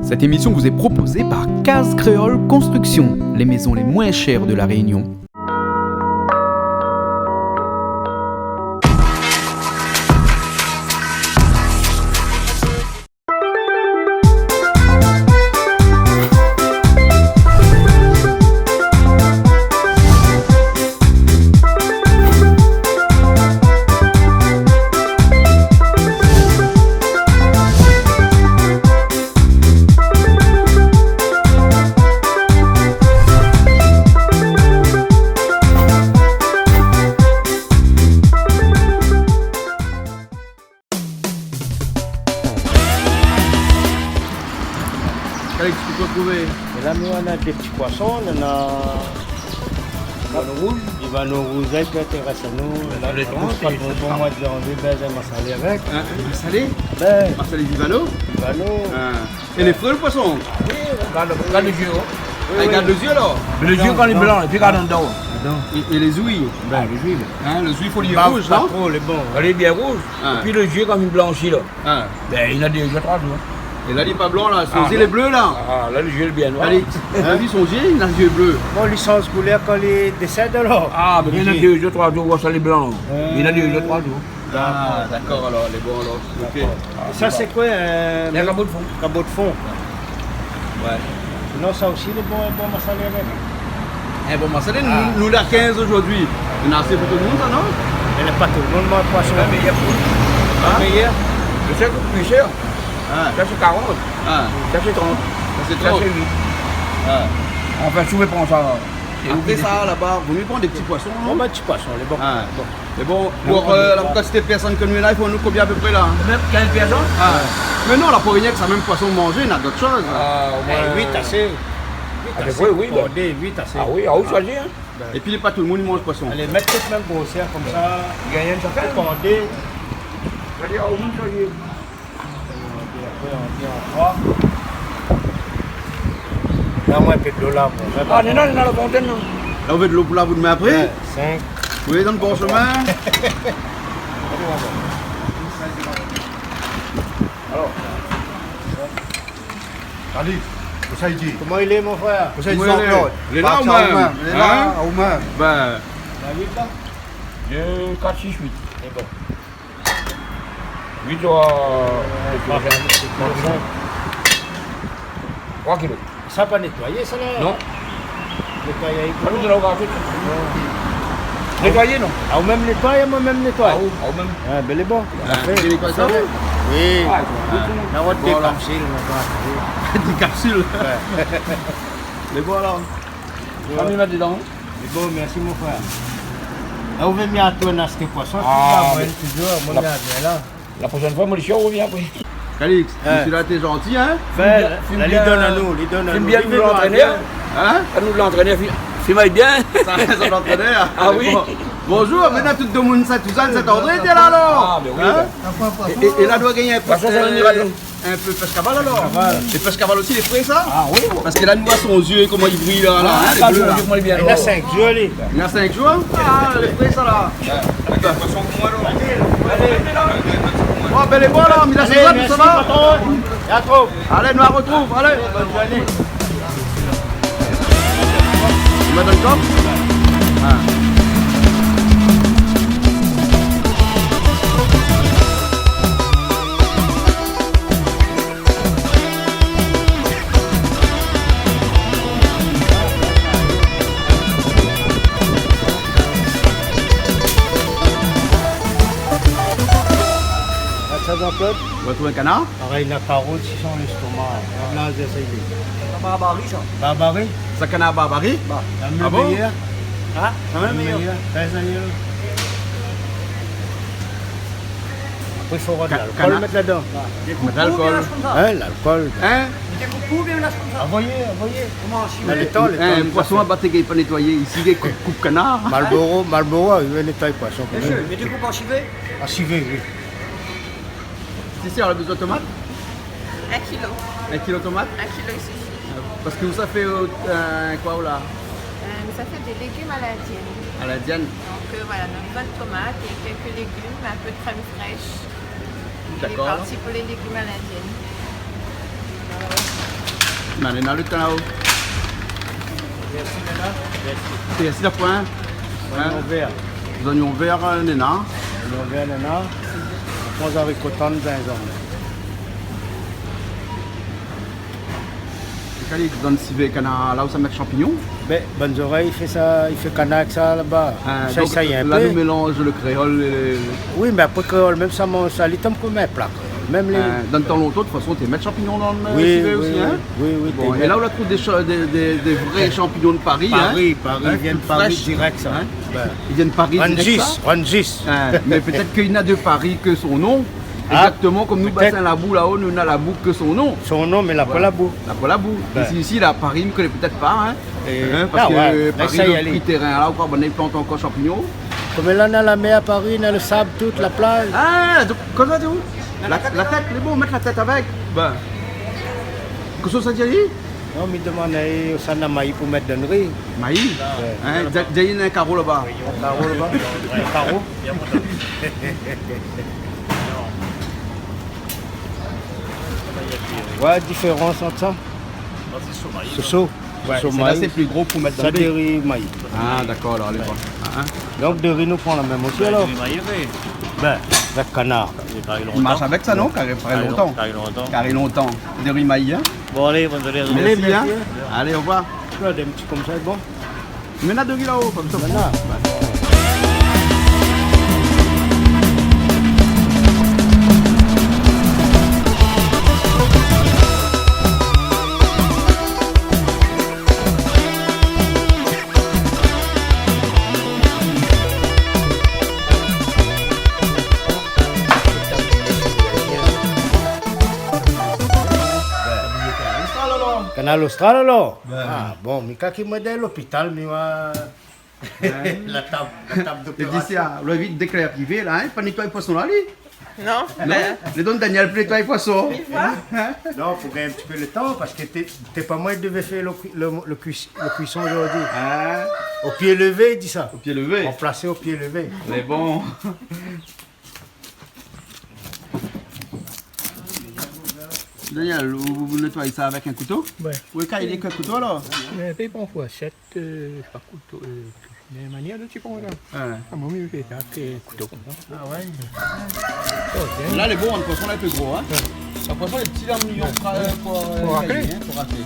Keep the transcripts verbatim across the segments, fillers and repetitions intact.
Cette émission vous est proposée par Case Créole Construction, les maisons les moins chères de La Réunion. Kalix, kosa ou trouv ? É la, nou néna dé ti poison, nou néna Vivano rouz. Vivano rouz, la, i pé intérès anou. La, lé bon, sa i pé bon, moin, dé zanvié, bin, in masalé avèk. In, in masalé ? Bin. Masalé Vivano ? Vivano. In. É lé fré, lo poison ? Oui, gard, gard lo zié, oh. Oui, oui. Gard lo zié, alor. Lo zié, kan lé blan, épi gard andan. Andan. É, é lé zouy ? Ah, lé zouy, oui. In, lé zouy, fo li lé rouz, non ? Pa tro, lé bon. Kan lé bien rouz. Ah. Épi lo zié, kan li blanshi, la. Ah. Bin, li na dé zour, troi zour. É la, li lé pa blan, la. Son zié lé blé, la. Ah, la, lo zié lé bien noir. Alé, in, li, son zié, li na zié blé. Bon, li sanz koulèr kan li déséd, alor. Ah, bin, li na dé zour, troi zour, ou oi sa lé blan. Li na dé zour, troi zour. Ah, dakor, alor, lé bon, alor. Ok. Dakor. É sa, sé koi, in, in kabo d'fon. Kabo d'fon. Ouais. Sinon, sa osi, lé bon, in bon masalé avèk. In bon masalé, nou, nou la kinz zordi. Néna asé pou tout lo moun, sa, non ? Néna pa tout lo moun, moin, poison. Lé méyèr pou... Lé méyèr. Lo sèl i kout pli shèr. Ah. Sa, sé karant. Ah. Sa, sé trant. Sa, sé trant. Sa, sé uit. Ah. Anfin, si ou vé pran sa, sé... Apré sa, laba, vo mié pran dé ti poison, non ? Bon, bin, ti poison, lé bon. Ah. Bon. Mé bon, pou, euh, la kantité de pèrsone ke nou lé la, i fo nou konbien apépré la ? Mèm kinz pèrsone ? Ah. Mé non, la, pou rienk sa, mèm poison manzé, na dot shoz. Ah, omoin. Eh, uit asé. Uit asé. Apépré, oui, pou bon. Kondé, uit asé. Ah oui, ah, ou shoizi, in ? Bin. Épi, lé pa tout lo moun i manz poison. Alé, mèt tout mèm grosèr, konmsa. I gingn in shakinn. Pou kondé. Shoizi, ah, ou mèm shoizi. Apré, apré, apré, apré. La, moin, in pé dolo la, moin. Ah, non, non, non, la fontèn, non. La, ou vé dolo pou lav out min apré ? Ouais, sink. Oui, dann bon shomin. Alor. Kalix, kosa i di ? Koman i lé, mon frèr ? Koman i lé ? Kosa i di, Jean-Claude ? Lé la, ou mèm ? Lé la, ou mèm ? Bin. La, uit, la ? Dé, kat, sis, uit. Lé bon. Uit, euh, troi kilo. Sa pa nétoiyé, sa, la ? Non. Nétoiyé, ah, oui, la, ou va tout. Non. Nétoiyé, non ? Ah, ou mèm nétoiyé, moin mèm nétoiyé. Ah, ou, ah, ou mèm. Ah, bin, lé bon. Ah, apré, ou nétoiy sa, oui ? Oui. Ah, bon. Na wot dé kapsil, na pa. Dé kapsil. Ouais. Lé bon, alor. Ouais. Ah, mé mèt dedan. Lé bon, mèrsi, mon frèr. Ah, ou vé mié atourn ashté poison, ah, moin, touzour, moin, la, bien la. La proshèn foi, moin, lé shé ou, ou vien apré. Kalix, hein ? Mésyé la, té zanti, hein ? Bin, fim la, li bien, donn anou, li donn anou. Fim bien, li nou vien lantrènèr. Hein ? Anou, lantrènèr, fim, fim bien. Sa, sa, lantrènèr. Ah oui. Bon. Bonjour, mé la, tout demoun, sa, tout sa, Saint-André, té la, alor. Ah, bin oui, bin. Hein ? É, é, é la, doi gingn in pé, in pé pèsh kaval, alor. Pèsh kaval. É pèsh kaval osi, lé fré, sa ? Ah oui. Parske la, nou voi son zié, koman i briy, la, la, hein, lé blé, la. Li na sink zour, li. Li na sink zour ? Ah, lé fré, sa, la. Alé, alé. Bon, bin, lé bon, la, mèrsi, sa va ? Alé, nou artrouv, alé. Bonne journée. Madame Tom ? Ah. Sa, Jean-Claude ? Ou la trouv in kanar ? Parèy, na karot, si son lèstoma. La, sé, sé li. Barbari, sa. Barbari ? Sa kanar barbari ? Ba. Ah bon ? La méyèr. Hein ? La méyèr. Trè méyèr. Apré, fo rod lalkol, mèt ladan. Ka-, kanar. Mèt lalkol. Hein, lalkol. Hein ? Avoyé, avoyé. Koman, an shivé ? Mé lé tan, lé tan, hein, nou poison, sa fé. Ba, té gingn pa nétoiyé. Isi, i gingn koup, koup kanar. Marlboro, Marlboro, i nétoiy poison kan mèm. Mésyé, mé té koup an shivé ? An shivé, oui. Sisi, ou la bezoin tomat ? In kilo. In kilo tomat ? In kilo, i sifi. Euh, parske ou sa fé, euh, koi, ou la ? Euh, nou sa fé dé légim a l'indièn. A l'indièn ? Donk, euh, voilà, nou na in bone tomat é kèlk légim, in pé de krèm frèsh. Dakor. Lé parti pou lé légim a l'indièn. Néna, néna lo tan la-o. Pèrsi, néna. Pèrsi. Pèrsi la poin. Zoignon vèr. Zoignon vèr, euh, néna. Zoignon vèr, néna. Apré, zariko tann, zinzanm. É kan i donn sivé kanar, la ousa i mèt shanpignon ? Bin, bann zorèy, i fé sa, i fé kanar èk sa laba. Ah, sa, donk, sa i lé la, inpé nou mélanz lo kréol é lo... Oui, mé apré kréol, mèm sa, mon, sa, li tonm konm in pla kréol. Mèm lé... Ah, dan tan lontan, de tout fason, té mèt shanpignon dan lo sivé osi, hein ? Oui, oui, oui. Bon, é la ou la trouv dé sha-, dé, dé, dé vré shanpignon de Paris, hein ? Paris, Paris, i vien de Paris dirèk, sa. Hein ? Bin. I vien de Paris dirèk, sa ? Rungis, Rungis. Ah, mé pétèt ke néna de Paris ke son non. Ah, exactement, konm nou, pétèt. Basin Labou, la-o, nou néna Labou ke son non. Son non, mé la pa Labou. La pa Labou. Bin. Isi, isi, la, Paris, nou koné pétèt pa, hein. Hein, parske Paris, lo pri térin la, ou kroi, banna i plant ankor shanpignon. Konm la, néna la mèr Paris, néna lo sab, tout, la plaz. Ah, donk, koman i di, la, la tèt, lé bon, mèt la tèt avèk. Bin. Kosa sa i di ? Non, mi domann ali, sa néna mayi pou mèt dan lo ri. Mayi ? Ouais. Hein, dé-, dèrièr, néna in karo laba. Karo laba. Karo. Ouais, diférans ant sa. Soso. Ouais, soso, sa la, mayi. Sé pli gro pou mèt dan lo ri. Sa, dé ri mayi. Ah, dakor, alor, alé, bon. Hein, hein. Donk, dé ri, nou pran la mèm osi, alor. Dé ri mayi, oui. Bin, avèk kanar. Kari lontan. I marsh avèk sa, non ? Kari, kari lontan. Kari lontan. Kari lontan. Dé ri mayi, hein ? Bon, alé, bonn zourné. Mèrsi, hein. Alé, orevoir. Fé in ti konmsa, bon. Mé néna dé ri la-o, konmsa. Néna. Kanal Austral, alor ? Bin. Ah, bon, mi kroi ke moin dan lopital, mi oi la tab, la tab d'opérasion. Laetitia, lo vit déklèr privé la, hein, pa nétoy poison la, li. Non, bin. Li donn Daniel pou nétoy poison. Hein ? Non, pou gingn in ti pé lo tan, parske té, té pa moin i devé fé lo kui-, lo, lo kui-, lo kuison zordi. Hein ? O pié lévé, i di sa. O pié lévé. Ranplasé o pié lévé. Mé bon. Daniel, ou, ou nétoy sa avèk in kouto ? Ouais. Oui, kan i di ke kouto, alor ? Mé fé pa an fourshèt, euh, pa kouto, euh, mé manièr de ti konmsa. Ah. Ah, moin, mi fé sa avèk kouto konmsa. Ah ouais. Oh, bien. La, lé bon, lo poison la lé pli gro, hein ? Ouais. Lo poison lé pti, la, mi... Ouais. Pou, euh, pou raklé, hein, pou raklé.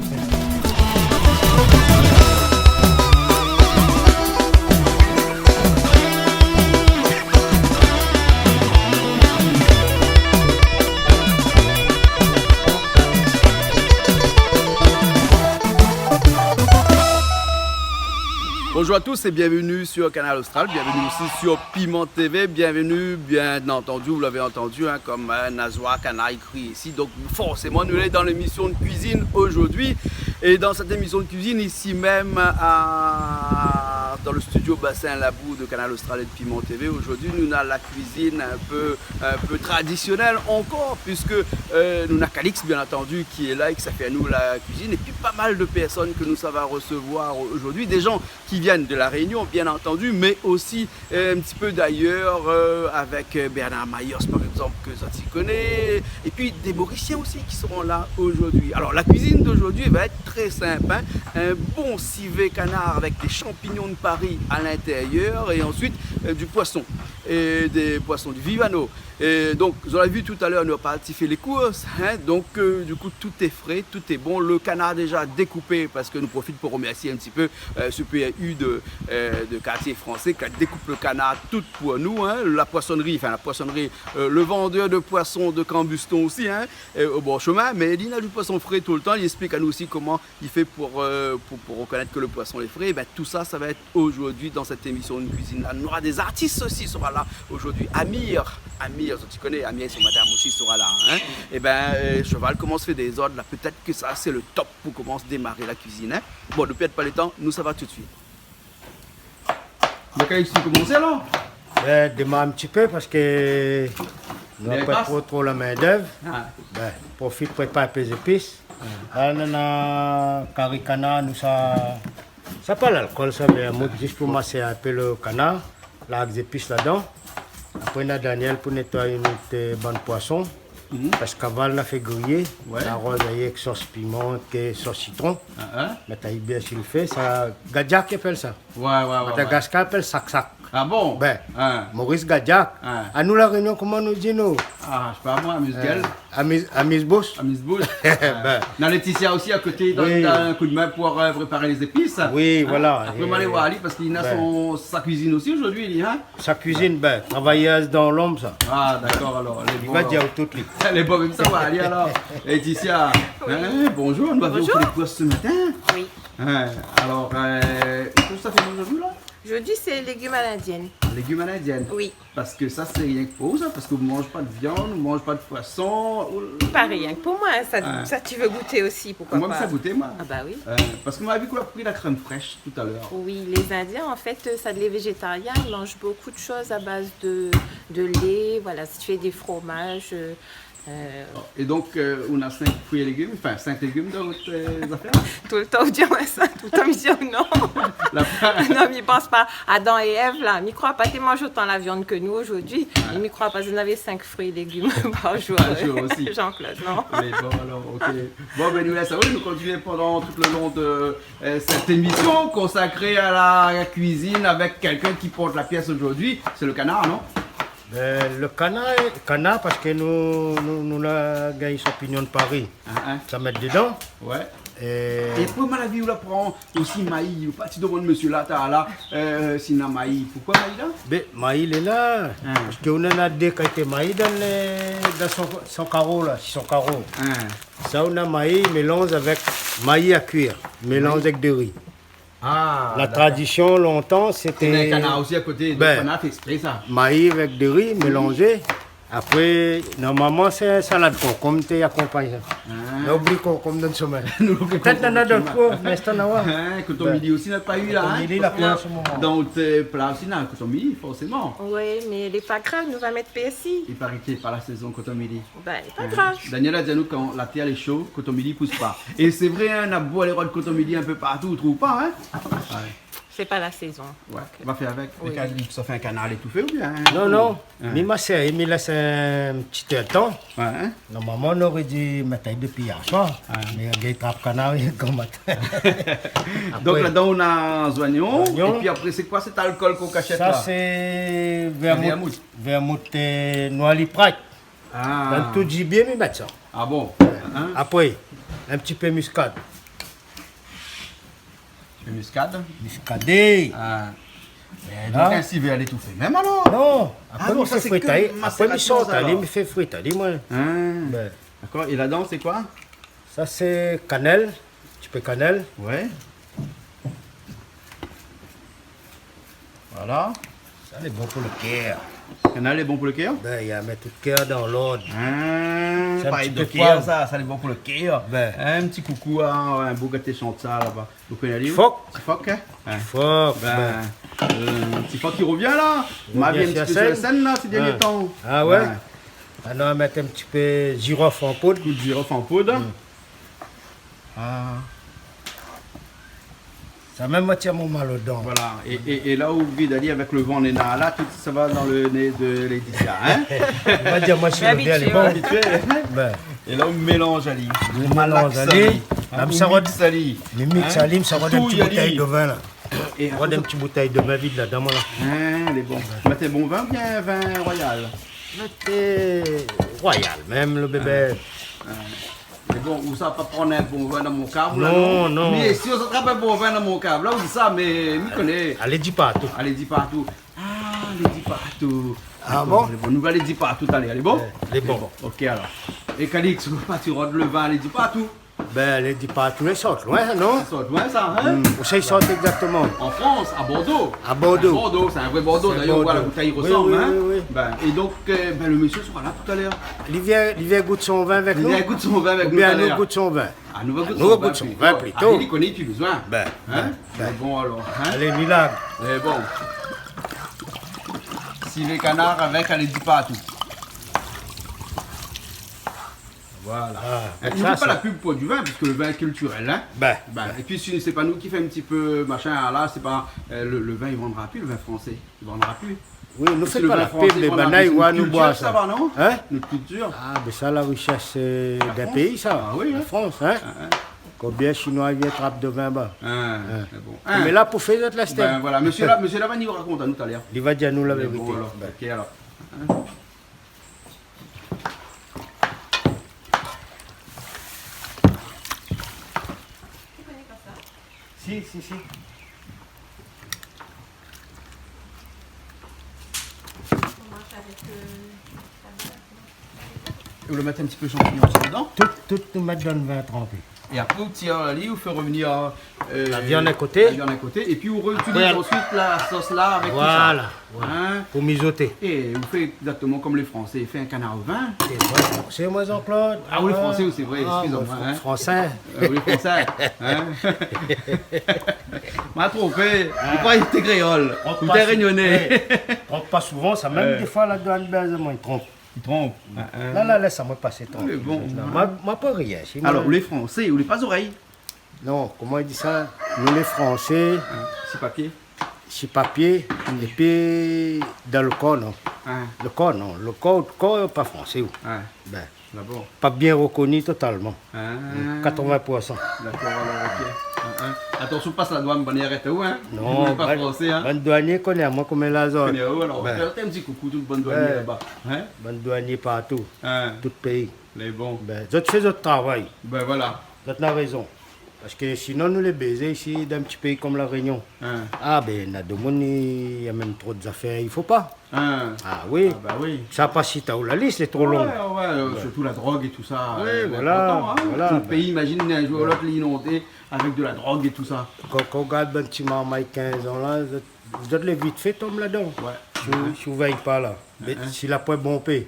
Bonjour à tous et bienvenue sur Kanal Austral, bienvenue aussi sur Piment T V, bienvenue, bien entendu, vous l'avez entendu, hein, konm, euh, Nazwa Kanal i kri isi. Donk, forséman, nou lé dan lémision de kuizine zordi. É dan sèt émision de kuizine, isi mèm, a, dan lo studio Basin Labou de Kanal Austral é de Piment T V, zordi, nou néna la kuizine in pé, in pé tradisionèl ankor, puiske, euh, nou néna Calix, bien entendu, ki lé la é ki sa fé anou la kuizine. É pi, pa mal de pèrsone ke nou sava resevoir zordi, dé jan ki vièn de La Rényon, bien entendu, mé osi, euh, in ti pé dayèr, euh, avèk, euh, Bernard Mayos, par égzanp, ke zot i koné, é pi dé Morisien osi ki sra la zordi. Alor, la kuizine d'aujourd'hui va être très simple, hein. Un bon civet canard avec des champignons de Paris à l'intérieur et ensuite, euh, du poisson, et des poissons du Vivano. É donk, zot la vi talèr, nou la parti fé lé kours, hein, donk, euh, du kou, tout lé fré, tout lé bon. Lo kanar déza dékoupé, parske nou profit pou remèrsié in ti pé, euh, Super U de, euh, de Quartier Français, ki la dékoup lo kanar tout pou nou, hein. La poisonnerie, enfin, la poisonnerie, euh, le vendeur de poisson de Cambuston osi, hein, euh, o bor shomin, mé li néna du poisson fré toultan. Li ésplik anou osi koman i fé pou, euh, pou, pou rekonèt ke lo poisson lé fré. Ébin, tout sa, sa va èt zordi dan sèt émision de kuizine la. Nou nora dé zartis osi sra la zordi. Amir, Amir, zot i koné, Amir é son madam osi sra la, hein. Ébin, euh, shoval i komans fé dézord la, pétèt ke sa sé lo top pou komans démar la kuizine, hein. Bon, nou pèrd pa lo tan, nou sava tout suit. Mé kan i komans la ? Bin, démar in ti pé parske nou na pa tro, tro la min-dèv. Ah. Bin, profit prépar in pé zépis. Ah. La, nou néna kari kanar, nou sa, sa pa lalkol sa, mé amout zis pou masé in pé lo kanar, la, avèk zépis ladan. Apré, néna Daniel pou nétoy nout, euh, bann poisson. Mhm. Paske avan, la fé griyé, ouais, la aroz ali èk sos piman, èk sos sitron. Ah, ah. Mèt ali bien si lo fé, sa, Gadiak i apèl sa. Ouais, ouais, ouais, ouais. Madagaskar i apèl sak-sak. Ah bon ? Ben, ah. Maurice Gadiak. Ah. Anou, La Rényon, koman nou di, nou ? Ah, mi koné pa, moin, amuse-gueule. Euh, amuse, amuse-bouche. Amuse-bouche. Ben. Na Laetitia osi a koté, i donn, oui, in koudmin pou, euh, préparé lé zépis. Oui, voilà. Apré, mi sa alé oir ali paske li na, ben, son, sa kuizine osi zordi, li, hein ? Sa kuizine, ben, travayèz dan lonb, sa. Ah, dakor, alor, lé bon, alor. Li va dir tout, li. Lé bon, mèm sa, va alé, alor. Laetitia, hein, bonjour, nou avion, bonjour, fé lé kours se matin. Oui. Hein, alor, euh, kosa ou fé zordi, la ? Zordi, sé légim a l'indièn. Légim a l'indièn ? Oui. Paske sa, sé rienk pou ou, sa, paske ou manz pa de viann, ou manz pa de poison, ou... Pa rienk pou moin, sa, hein, sa, ti vé gouté osi, poukoi pa ? Moin, mi sa gouté, moin. Ah bah oui. Euh, paske moin la vi ou la pri la krèm frèsh talèr. Oui, les Indiens, en fait, euh, c'est des végétariens, ils mangent beaucoup de choses à base de, de lait, voilà, si tu fais des fromages, euh, euh. É donk, euh, ou na sink frui é légim, anfin, sink légim dan out, euh, zafèr ? Toultan ou di amoin sa, toultan mi di aou non. La... Non, mi pans pa Adam é Èv, la. Mi kroi pa té manz otan la viann ke nou zordi. Ouais. É mi kroi pa zot navé sink frui é légim par jour, par jour osi. Jean-Claude, non ? Mé bon, alor, ok. Bon, ben, nou lès, oui, nou kontinié pandan tout le long de, euh, sèt émision konsakré a la kuizine avèk kèlkin ki port la pièce zordi. Sé le kanar, non ? Euh, le kanar, kanar, paske nou, nou, nou la gingn shanpignon de Paris. Ah, ah. Sa mèt dedan. Ouais. É... É pou moin la vi ou la pran osi maï, ou parti domann mésyé la, talèr la, euh, si na maï. Poukoi maï la ? Ben, maï lé la. Ah. Paske ou na dé kalité maï dan le, dan son, son karo la, si son karo. Ah. Sa ou na maï mélanz avèk maï a kuir, mélanz avèk de ri. Ah, dakor. La tradision lontan, sété... É ben, kanar osi a koté, donk, ben, kanar fé èksprè sa. Maï avèk de ri mélanzé. Apré, normalman, sé salad konkonm té i akonpagn sa. Ah. Nou oubli konkonm dan le shomin. Nou oubli konkonm dan le shomin. Pétèt nana dan le koin, mé sèt an awa. Hein, koton mili osi, na pa u la, hein, koton mili la, pa an se moman. Dan out, euh, pla osi, na koton mili, forséman. Oui, mé lé pa grav, nou va mèt pèrsi. I paré ke lé pa la sézon koton mili. Ben, lé pa grav. Daniel la di anou, kan la tèr lé sho, koton mili i pous pa. É sé vré, hein, na bo alé rod koton mili in pé partou, ou trouv pa, hein ? Ouais. Sé pa la sézon. Ouais, donk, va fé avèk. Oui. Mé kan sa fé in kanar étoufé oubien, hein ? Non, non. Hein. Mi ma sèr, mi lès in ti tan. Ouais, hein ? Normalman, nou noré di mèt ali dopi yèr soir. Ouais. Mé néna trap kanar, oui, gran matin. Donk, apré, ladan, ou na zoignon. Zoignon. É pi apré, sé koi sèt alkol k'ou kashèt la ? Sa, sé vermout. Vermout. Vermout, euh, noir liprak. Ah. Dan tout zibié, mi mèt sa. Ah bon ? Hein ? Apré, in ti pé miskad. Ti pé miskad ? Miskadé. Ah. Mé la, donk, in sivé a létoufé mèm alor ? Non. Ah non, sa sé ke masérasion sa alor. Apré, mi sort ali, mi fé frit ali, moin. Ah. Ben. Dakor. É ladan, sé koi ? Sa, sé kanèl. Ti pé kanèl. Ouais. Voilà. Sa lé bon pou le kèr. Kanèl lé bon pou le kèr ? Ben, i mèt tout kèr dan lord. Ah, sa, in ti pé kèr, sa, sa lé bon pou le kèr. Ben. In ti koukou a in boug té shant sa laba. Ou koné ali ? Ti Fok. Ti Fok, hein ? Ti Fok, ben. Euh, Ti Fok i rovien la. Rovien si la sèn. Ma vi in ti pé si la sèn la, sé dèrnié tan. Ah ouais ? Ben. Alor, mèt in ti pé zirof an poud. Kou de zirof an poud. Mm. Ah. Sa mèm, ma tir mon mal odan. Voilà. É, é, é la ou vid ali avèk le van néna la, tout sa va dan le né de Laetitia, hein ? Ma di aou, moin, mi lé abitié, lé bon. Abitié. Ben. É la ou mélanz ali. Mi mélanz ali. Malax ali. Hein, ou mix ali. Mi mix ali, mi sa rod in ti boutèy de vin la. Hein ? Touy ali. É apré, rod in ti boutèy de vin vid ladan, moin la. Hein, lé bon. Mèt bon vin oubien vin royal ? Mèt royal, mèm le bébé. Hein. Hein. Mé bon, ou sa pa pran in bon vin dan mon kav la, non ? Non, non. Mé si ou sa trap in bon vin dan mon kav la, ou di sa, mé mi koné. Alé di partou. Alé di partou. Ah, alé di partou. Ah bon ? Dakor, lé bon. Nou va alé di partou talèr, lé bon ? Ouais, lé bon. Lé bon. Ok, alor. É Calix, ou va parti rod le vin, alé di partou. Ben, alé di partou, lé sort loin, non ? Sort loin, sa, hein ? Mm. Ousa i sort égzaktoman ? An Frans, a Bordo. A Bordo. A Bordo, sé in vré Bordo. Sé Bordo. Dayèr, ou voi la boutèy i rosanm, hein ? Oui, oui, oui, oui. Ben, é donk, euh, ben, le mésyé sera la talèr. Li vien, li vien gout son vin avèk nou ? Li vien gout son vin avèk nou talèr. Oubien nou gout son vin ? Ah, nou va gout son vin plito. Nou va gout son vin plito. Ah, li koné pi bezoin. Ben, ben, ben. Bon, alor, hein ? Alé, mi larg. Mé bon. Sivé kanar avèk alé di partou. Voilà. Ah, ben, nou fé pa la pub pou du vin, puisque le vin est culturel, hein. Ben, ben. É pi, si sé pa nou ki fé in ti pé machin, la, sé pa, euh, le, le vin, i vandra pi, le vin fransé, i vandra pi. Oui, nou fé pa la pub, mé banna i oi nou boir sa. Nout kiltir, sa va, non ? Hein ? Nout kiltir. Ah, mé sa, la richesse, euh, d'in péi, sa. Ah oui, hein. La France, hein. Ah, hein. Konbien Shinoi i vien trap dovin ba. Ah, hein. Mé la, pou fé zot la stèl. Ben voilà, mésyé la, mésyé la va ni rakont anou talèr. Li va dir anou la vérité. Bon, alor, OK, alor. Hein ? Si, si, si. Ou vé mèt in ti pé shanpignon osi dedan ? Tout, tout, nou mèt dan lo vin tranpi. É apré, ou tir ali, ou fé revenir, euh, la viann a koté. La viann a koté, épi ou réitiliz ansuit la sos la avèk tout sa. Voilà. Voilà. Hein ? Pou mizoté. É ou fé égzaktoman konm lé Fransé i fé, in kanar o vin. Sé vré, sé moin, Jean-Claude. Ah oui, Fransé, oui, sé vré, ah, eskiz amoin, moin, hein. Fransé. Euh, oui, Fransé, hein. Ma tronpé, mi kroi li té kréol, li té rényoné. Tronp pa souvan sa, mèm défoi la douane i bèz amoin, li tronp. Li tronp. La, la, lès amoin pasé trankil. Mé bon, hein. Ma, ma pa rien, si. Alor, moin lé Fransé, ou lé pa zorèy. Non, koman i di sa ? Nou lé Fransé. Hein, si papié. Si papié, épi dan lo kor, non. Hein. Lo kor, non. Lo kor, kor, pa Fransé, ou. Hein. Ben, pa bien rekoni totalman. Hein. Katrovin pour san. Dakor, alor, OK. Hein, hein. Atansion, pas la douane, bann i arèt aou, hein. Non, pa Fransé, hein. Bann douanié i koné amoin konm in lazar. Koné aou, alor. Ben. Fé in ti koukou tout bann douanié laba. Hein ? Bann douanié partou. Hein. Tout péi. Lé bon. Ben, zot i fé zot travay. Ben voilà. Zot na rézon. Parske sinon, nou lé bézé isi, dan in ti péi konm La Rényon. Hein. Ah, ben, na domoun i amenn tro zafèr i fo pa. Hein. Ah oui. Ah, ben oui. Sa pa sita ou la lis, lé tro long. Ouais, ouais, euh, sirtou la drog é tout sa, oui, euh, voilà, inportan, hein. Voilà, tout péi, ben, imazine, in zour ou lot, lé inondé avèk de la drog é tout sa. Kan, kan ou gard bann ti marmay kinz an la, zot, zot lé vit fé tonm ladan. Ouais. Si ou, si ou vèy pa la. Mé si la poin bonpé,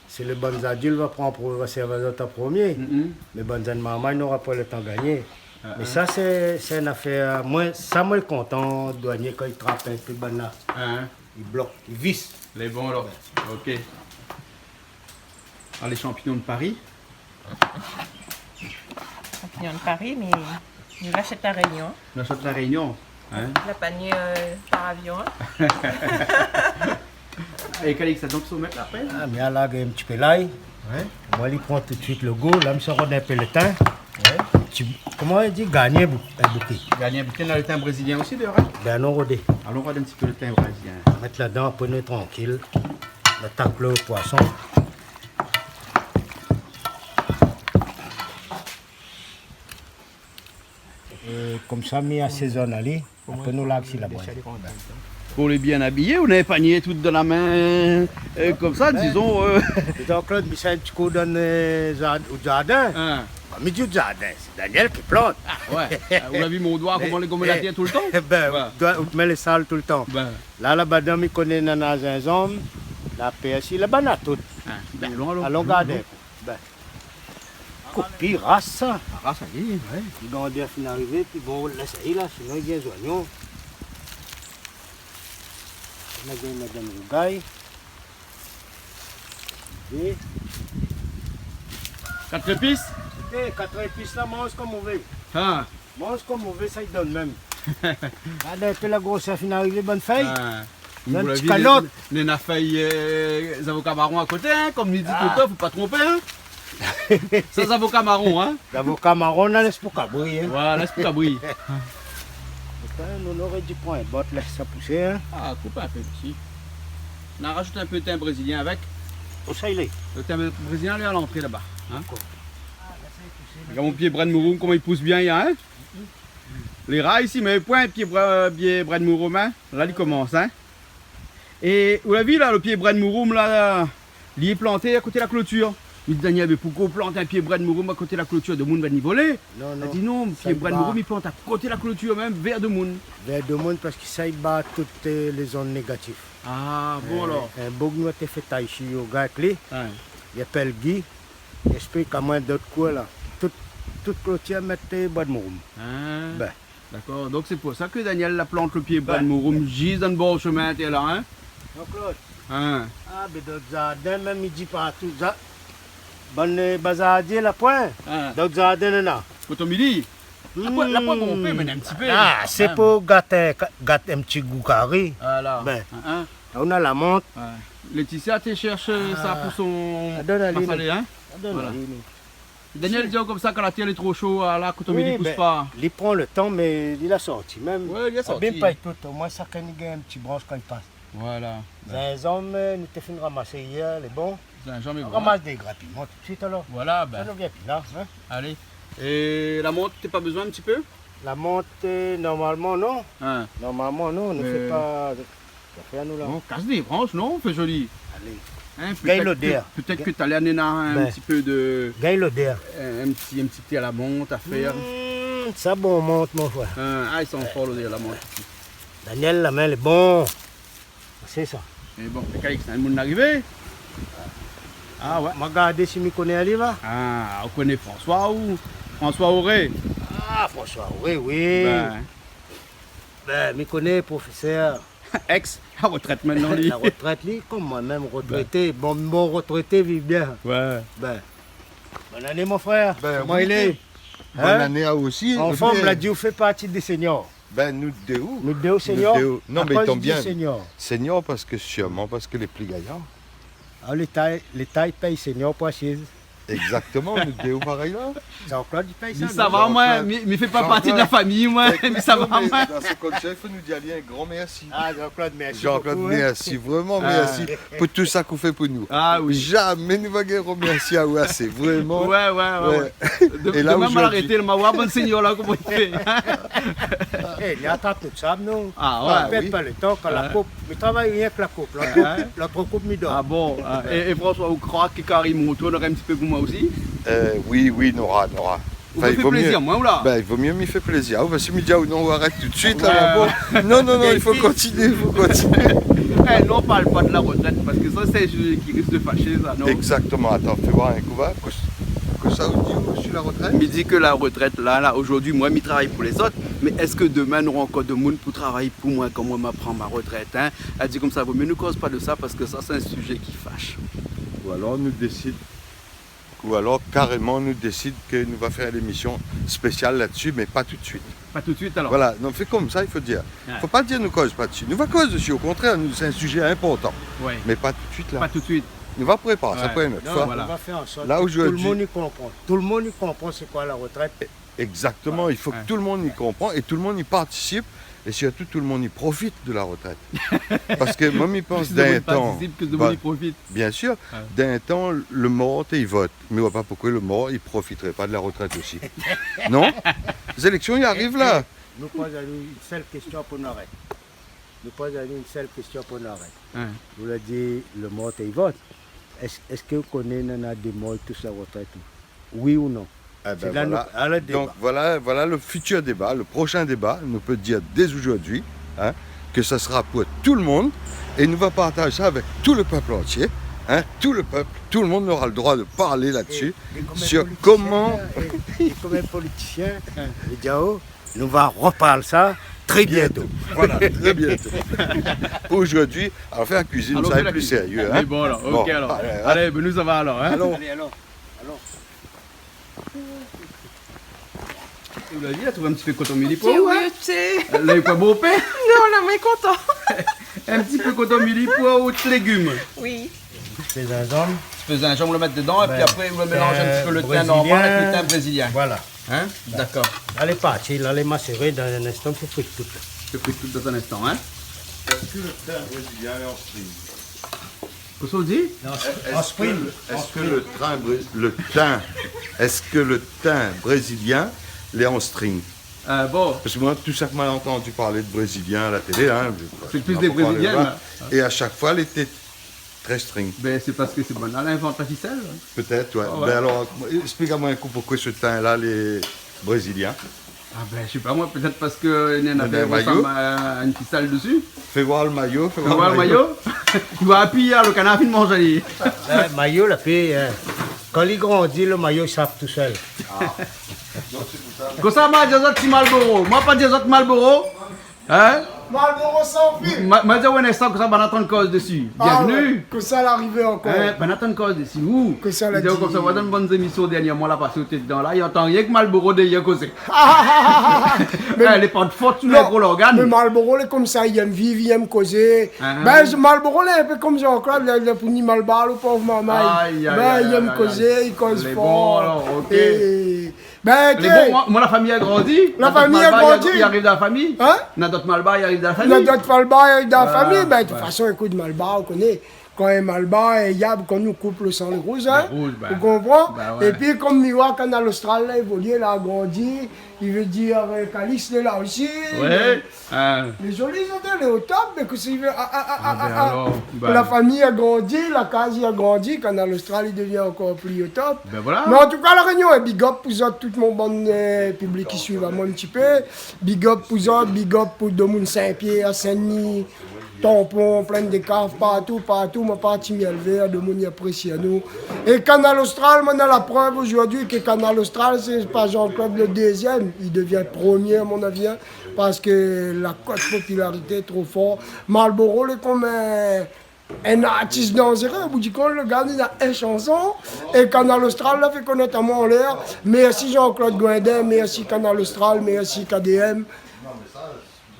sé lé bann zadil va pran, pou, va sèrv azot an promié. Mm. Mé bann zenn marmay nora pa lo tan gagné. Ah, ah. Mé sa, sé, sé in afèr, moin, sa, moin lé kontan, douanié, kan i trap in pé bann la. Ah, ah. I blok, i vis. Lé bon, alor. OK. Ah, lé shanpignon de Paris. Shanpignon de Paris, mé nou lashèt La Rényon. Nou lashèt La Rényon, hein ? La pa ni, euh, par avion, hein ? É Calix, donk, sa ou mèt la apré ? Ah, mi alarg in ti pé lay. Ouais. Moin, li pran tout suit lo gou. La, mi sa rod in pé lo tin. Ouais. Ti, koman i di, gagné bou-, in bouké. Gagné in bouké, na lo tin brézilien osi, déor, hein ? Ben, alon rodé. Alon rod in ti pé lo tin brézilien. Mèt ladan, apré nou lé trankil. Nou atak lo poison. Euh, konmsa, mi asézone ali. Apré, nou larg si la boit. Pou lé bien abiyé, ou na in panié tout dan la min, euh, konmsa, dizon, euh. Jean-Claude, mi sa in ti kou dan, euh, zard-, o zardin. Hein. Ba, mi di o zardin, sé Daniel ki plant. Ah, ouais. Ah, ou la vi mon doi, koman lé, koman la tienn toultan ? Ben, ouais. Doi, ou mèt lé sal toultan. Ben. La, laba dan, mi koné nana zinzanm, la pèrsi, laba na tout. Ah, ben, alon, alon, alon gard in kou. Ben. Kopi ras sa. Ras, oui, ouais. Pi bann dé fine arivé, pi bon, lès ali la, sinon i vien zoignon. Madam, madam rougay. Kat zépis ? Eh, kat zépis la, manz konm ou vé. Ah. Manz konm ou vé, sa i donn mèm. Gard in pé la grosèr fine arivé, bann fèy. Ah. Bann ti kalot. Néna fèy, euh, zavoka maron akoté, hein, konm li di toultan, fo pa tronpé, hein. Sa, zavoka maron, hein. Zavoka maron, na lès pou kabri, hein. Voilà, lès pou kabri. Poutan, nou noré di pran in bot, lès sa pousé, hein. Ah, koup in pé isi. Nou razout in pé tin brézilien avèk. Ousa i lé ? Lo tin brézilien, li lé a lantré laba, hein. Dakor. Gard mon pié brin mouroum, koman li pous bien, hein. Lé rar isi, mé poin pié bra-, pié brin mouroum, hein. La, li komans, hein. É ou la vi la, lo pié brin mouroum la, li lé planté akoté la klotir. Mi di Daniel, mé poukosa ou plant in pié brin mouroum akoté la klotir, domoun va ni volé ? Non, non. Li di non, pié brin mouroum, i plant akoté la klotir mèm, vèr domoun. Vèr domoun, parske sa i ba tout, euh, lé zond négatif. Ah, bon, alor. Euh, in boug nou té fé tay isi, o gars klé. Ouais. Li apèl Guy. Li ésplik amoin dot koin la. Tout, tout klotir mèt, euh, brin mouroum. Ah. Ben. Dakor. Donk sé pou sa ke Daniel la plant lo pié brin mouroum zis dan bor shomin, té la, hein ? Jean-Claude. Hein ? Ah, ben, dan zardin mèm, i di partou. Za-, bann, euh, bazardié la poin. Hein. Dan zardin, néna. Koton mili. La poin, la poin bonpé, mé in ti pé. Ah, sé pou gat, euh, ka-, gat in ti gou kari. Voilà. Ben. Hein, hein. Nou na la mant. Ouais. Laetitia té shèrsh, euh, sa pou son masalé, hein ? Voilà. Daniel i di konmsa, kan la tèr lé tro sho, ah, la, koton mili i pous pa. Li pran le tan, mé li la sorti mèm. Ouais, li la sorti. Abim pa tout, omoin shakinn i gingn in ti bransh kan i pas. Voilà. Zinzanm, euh, nou té fine ramasé yèr, lé bon. Zinzanm lé bon. Ramas dé grin piman tout suit alor. Voilà, ben. Sa nou vien pi la, hein. Allez. É la mant, té pa bezoin in ti pé ? La mant, euh, normalman non. Hein. Normalman non, nou fé pa zafèr nou la. Non, kas dé bransh, non, fé zoli. Allez. Hein, pétèt ke, pétèt ke talèr néna in ti pé de, gingn lodèr. Euh, in ti, in ti té a la mant a fèr. Hmm, sa bon mant, mon frèr. Hein, ah, i san for lodèr la mant. Daniel, la min lé bon. Sé sa. É bon, mé Calix, in moun arivé. Ah ouais. Ma gardé si mi koné ali, va. Ah, ou koné François ou François Auré ? Ah, François Auré, oui. Ben. Ben, mi koné profésèr. Ex, a retrèt mintnan, li. La retrèt, li, konm moin mèm, retrété. Ben. Bon, bon, retrèté viv bien. Ouais. Ben, bonne année, mon frèr. Ben, koman i lé ? Bonne année à vous aussi. Hein ? An form, la di ou fé parti dé senior. Ben, nou dé. Nou dé senior. Non, mé i tonm bien. Senior, parske sirman, parske lé pli gayar. Ah, léta, léta i pèy senior pou asiz. Exactement, nou dé parèy la. Jean-Claude i pèy sa, non ? Mi sava, moin, mi, mi fé pa parti de la fami, moin, mi sava, moin. Exactement, mé dan se kontekst, i fo nou dir ali in gran mèrsi. Ah, Jean-Claude, mèrsi bokou, hein. Jean-Claude, mèrsi, vréman mèrsi pou tout sa k'ou fé pou nou. Ah oui. Zamé nou va gingn remèrsi aou asé, vréman. Ouais, ouais, ouais. De, demin, ma la arété, ma oir bann senior la, koman i fé. Eh, li atrap tout sa, non ? Ah ouais. Pèrd pa le tan, kan la koup, mi travay rienk la koup, la koup, la koup, mi dor. Ah bon, ah, é, é François, ou kroi ke Karim i retourn in ti pé pou moin osi ? Euh, oui, oui, nora, nora. Ou fé plézir, moin, ou la ? Ben, i vo mié mi fé plézir. Ah, ben, si mi di aou non, ou arèt tout suit la, bon. Non, non, non, i fo kontinié, i fo kontinié. Eh, non, parl pa de la retrèt, parske sa, sé in sujé ki risk de fashé, sa, non ? Exactement. Atann, fé oir in kou, va. Kosa, kosa ou di, ou, sur la retrèt ? Mi di ke la retrèt, la, la, zordi, moin, mi travay pou lézot, mé èske demin, nora ankor demoun pou travay pou moin, kan moin ma pran ma retrèt, hein ? La di konmsa, vo mié nou koz pa de sa, parske sa, sé in sujé ki fash. Ou alor, nou désid Ou alor, karéman, nou désid ke nou va fé in émision spésial la-dsi, mé pa tout suit. Pa tout suit, alor. Voilà, non, fé konmsa, i fo dir. Ouais. Fo pa dir nou koz pa dsi. Nou va koz dsi, o kontrèr, nou, sé in sujé inportan. Ouais. Mé pa tout suit, la. Pa tout suit. Nou va prépar sa pou in ot foi. Non, voilà. Nou va fé an sort ke tout le moun i konpran. Tout le moun i konpran sé koi la retrèt. Exactement, i fo ke tout le moun i konpran é tout le moun i partisip, é sirtou tout le moun i profit de la retrèt. Parske moin, mi pans, dan in tan, plis de moun i partisip ke de moun i profit. Bien sir, dan in tan, le mor té i vot. Mé ou oi pa poukosa le mor i profitré pa de la retrèt osi. Non ? Zéléksion i ariv la. Eh, eh, nou poz anou in sèl késtion pou nou arèt. Nou poz anou in sèl késtion pou nou arèt. Hein. Ou la di le mor té i vot. Èske, èske ou koné nana dé mor i tous la retrèt, ou ? Oui ou non ? Eh ben voilà. Sé la nou, alé, déba. Donc voilà, voilà le futur débat, le prochain débat, nou pé dir dès aujourd'hui, hein, ke sa sera pou tout le moun, é nou va partaz sa avèk tout le pèp antié, hein, tout le pèp, tout le moun nora le droi de parlé la-dsi, sur koman... É, é konm in politisien, é, é konm in politisien, le diao, nou va reparl sa trè bientôt. Voilà, trè bientôt. Pou zordi, alor, fé la kuizine, sa lé pli sérié, hein. Alor, fé la kuizine. Mé bon, alor, OK, alor. Bon, alé, alé. Alé, ben, nou sava alor, hein. Alé, alor. Ou la vi, la trouv in ti pé koton mili pou ou, hein ? Ti, oui, ti. La, lé pa bonpé ? Non, la, moin lé kontan. In ti pé koton mili pou out légim. Oui. Ti pé zinzanm. Ti pé zinzanm, ou la mèt dedan, épi apré, ou la mélanz in ti pé le tin normal avèk le tin brézilien. Voilà. Hein ? Dakor. Alé, parti, la, lé maséré, dan in instan, fo fri tout, la. Fo fri tout dan in instan, hein ? Èske le tin brézilien lé an string ? Kosa ou di ? Non, an string. Èske le, èske le tin bré-, le tin, èske le tin brézilien lé an string ? Euh, bon. Parske moin, tout sak moin la antandi parl de brézilien a la télé, hein, sé plis dé brézilien, la. É a shak foi, lété trè string. Ben, sé parske sé banna la invant la fisèl. Pétèt, ouais. Ah ouais. Ben alor, èksplik amoin in kou poukosa se tin-la lé brézilien. Ah ben, mi koné pa moin, pétèt parske néna in mayo. Néna in mayo. Fé voir le mayo, fé voir le mayo. Ou apui, le kanar la fine manz ali. Le mayo, la fé, euh, kan li grandi, le mayo i sap tousèl. Ah. Donk sé pou sa. Kosa ma di azot, ti Marlboro. Moin pa di azot Marlboro. Hein ? Malboro san filtre. Ma, ma di aou in instan konmsa, banna tann koz dési. Ah ouais, bienvenue. Kosa la arivé ankor ? Hein, banna tann koz dési. Ou ? Kosa la di ? Di aou konmsa, ou la dan bann zémisyon dèrnièrman la pasé, ou té dedan la, i antann rienk Malboro dèrièr kozé. Mé, eh, lé pa de fot, ou non, lé gro lorgan. Mé Malboro lé konmsa, i èm viv, i èm kozé. Ah. Ben, Malboro lé in pé konm Jean-Claude, la, la pou ni malbar, lo pov marmay. Ay, ay, ay, ay, ay. Ben, i èm kozé, i koz for. Lé bon, alor, OK. É, ben, lé bon, moin, moin, la fami la grandi. La fami la grandi. Néna dot malbar i ariv dan la fami. Hein ? Néna dot malbar i ariv dan la fami. Néna dot malbar i ariv dan la fami. Ah, ouais. Ben, de tout fason, ékout, malbar, ou koné. Kan in malbar, in yab, kan nou koup lo san lé rouz, hein ? Lé rouz, ben. Ou konpran ? Ben ouais. Épi, konm mi oi, Kanal Austral la évolié, la grandi, i vé dir, euh, Calix lé la osi. Ouais. Hein. Lé zoli, zot lé o top, mé kosa i vé, ah, ah, ah, ah, ben ah, ah. Alor, ben. La fami la grandi, la kaz la grandi, Kanal Austral i devien ankor pli o top. Ben voilà. Mé an tou ka, La Rényon, é big up pou zot, tout mon bann, euh, piblik ki suiv amoin in ti pé. Big up pou zot, big up pou domoun Sin-Pièr, Sin-Dni, Tanpon, Plinn dé Kav, partou, partou, mon parti Mièl Vèr, domoun i apresié anou. É Kanal Austral, moin néna la prèv zordi ke Kanal Austral, sé pa Jean-Claude lo dézièm, i devien promié, a mon avi, hein, parske la kot popilarité lé tro for. Malboro lé konm in, in artis danzéré, o bout di kont, lo gars néna in shanson, é Kanal Austral la fé konèt amoin anlèr. Mèrsi Jean-Claude Guindin, mèrsi Kanal Austral, mèrsi K D M.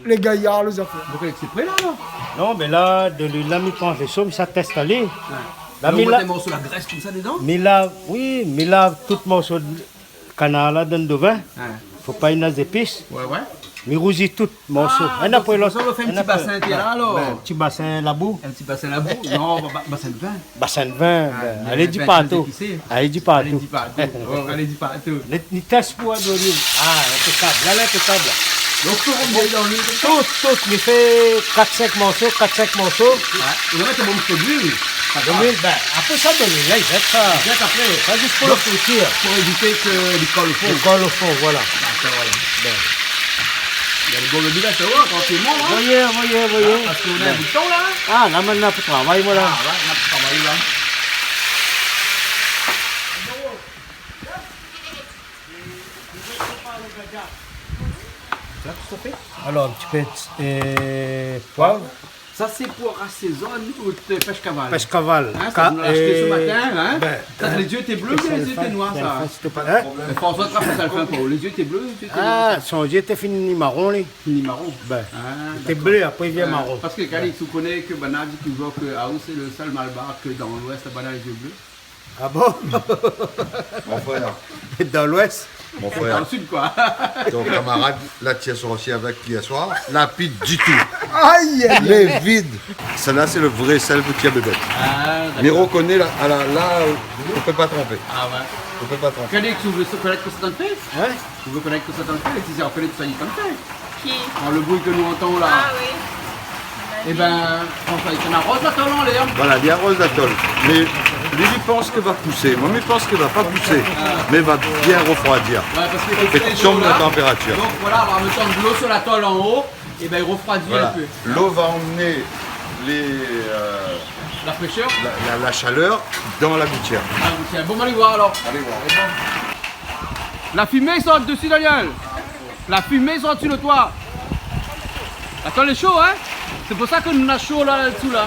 Lé gayar, lé zafèr. Donk, lé pré la, la ? Non, mé la, de luil la, mi pran lé sho, mi sa tèst ali. Ouais. La, mi la, ou mèt in morso la grès konmsa dedan ? Mi la, oui, mi la, tout morso kanar la, dann dovin. Ouais. Fo pa néna zépis. Ouais, ouais. Mi rouzi tout morso. Ah, donk sé pou sa ou fé in ti basin, té la, alor. Inn apré lot. Ouais, ouais, ti basin labou. In ti basin labou. Non, ba, ba, basin de vin. Basin de vin, ah, ben, mé alé di partou. Alé di partou. Oh, alé di partou. Lé, lé tès pou adoni. Ah, inpékab. La, la, inpékab, la. Donk, fo rod bien dan luil konmsa ? Tout, tout. Mi fé kat, sink morso, kat, sink morso. Ouais. Ou la mèt in bon ti pé d'luil. Pardon. D'luil, ben, apré sa, donn ali, la, i zèt sa. I zèt apré. Sa, zis pou lo fri. Donk, pou évité ke li kol o fon. Li kol o fon, voilà. Dakor, voilà. Ben. Néna lo bon luil la, sa va, trankilman, hein ? Voyé, voyé, voyé. Ah, parske nou néna in bout tan, la, hein ? Ah, la, mintnan, fo travay, voilà. Ah, ouais, nou fo travay, la. Sa, tout à fait. Alor, in ti pé, euh, poiv. Sa, sé pou asézone out pèsh kaval. Pèsh kaval. Hein, sa, nou la ashté se matin, hein. Ben, sa, lé zié té blé, lé zié té noir, sa. François Trapp, sa lé fin pou lé zié té blé, lé zié té noir. Ah, son zié té fini maron, li. Fini maron. Ben, té blé, apré i vien maron. Parske, Calix, ou koné ke banna di touzour ke aou sé lo sèl malbar ke dan Louès, banna lé zié blé. Ah bon ? Mon frèr. Dan Louès ? Mon frèr. Dan le sud, koi. Ton kamarad la tir sorsié avèk yèr soir, la pi ditou. Ay, ay, ay. Lé vid. Sa la, sé lo vré sèl pou tir bébèt. Ah, dakor. Mi rokoné la, a la, la, ou pé pa tronpé. Ah ouais. Ou pé pa tronpé. Calix, ou vé konèt kosa ou fé ? Hein ? Ou vé konèt kosa ou fé ? Si sé ou koné kosa ou fé. Ki ? Kan lo bri ke nou antann la. Ah oui. Ében, François, i fé in aroz la tol anlèr. Voilà, li aroz la tol. Mé li, li pans ke va pousé. Moin, mi pans ke va pa pousé. Ah. Mé va bien refroidir. Ouais, parske i fé tonm la tanpératir. Donk voilà, nou va mèt dolo su la tol anlèr. Ében, i refroidi in pé. Voilà. Lo va amenn lé, euh, la fréshèr, la, la, la shalèr dan la goutièr. La goutièr. Bon, alé voir alor. Alé voir. La fimé i sort dési, Daniel. La fimé i sort su lo toi. Atann, lé sho, hein ? Sé pou sa ke nou na sho la, la-dsou la.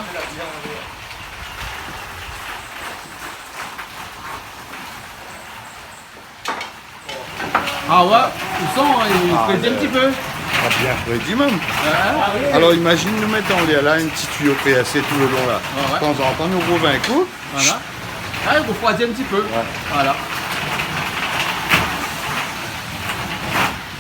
Ah ouais, ou san, i frédi in ti pé. Ah, bien frédi mèm. Ouais. Alor, imazine, nou mèt anlèr la in ti tuyo P S C tout le long la. Ouais, ouais. Tanzantan, nou rouv in kou. Voilà. Ah, i refroidi in ti pé. Ouais. Voilà.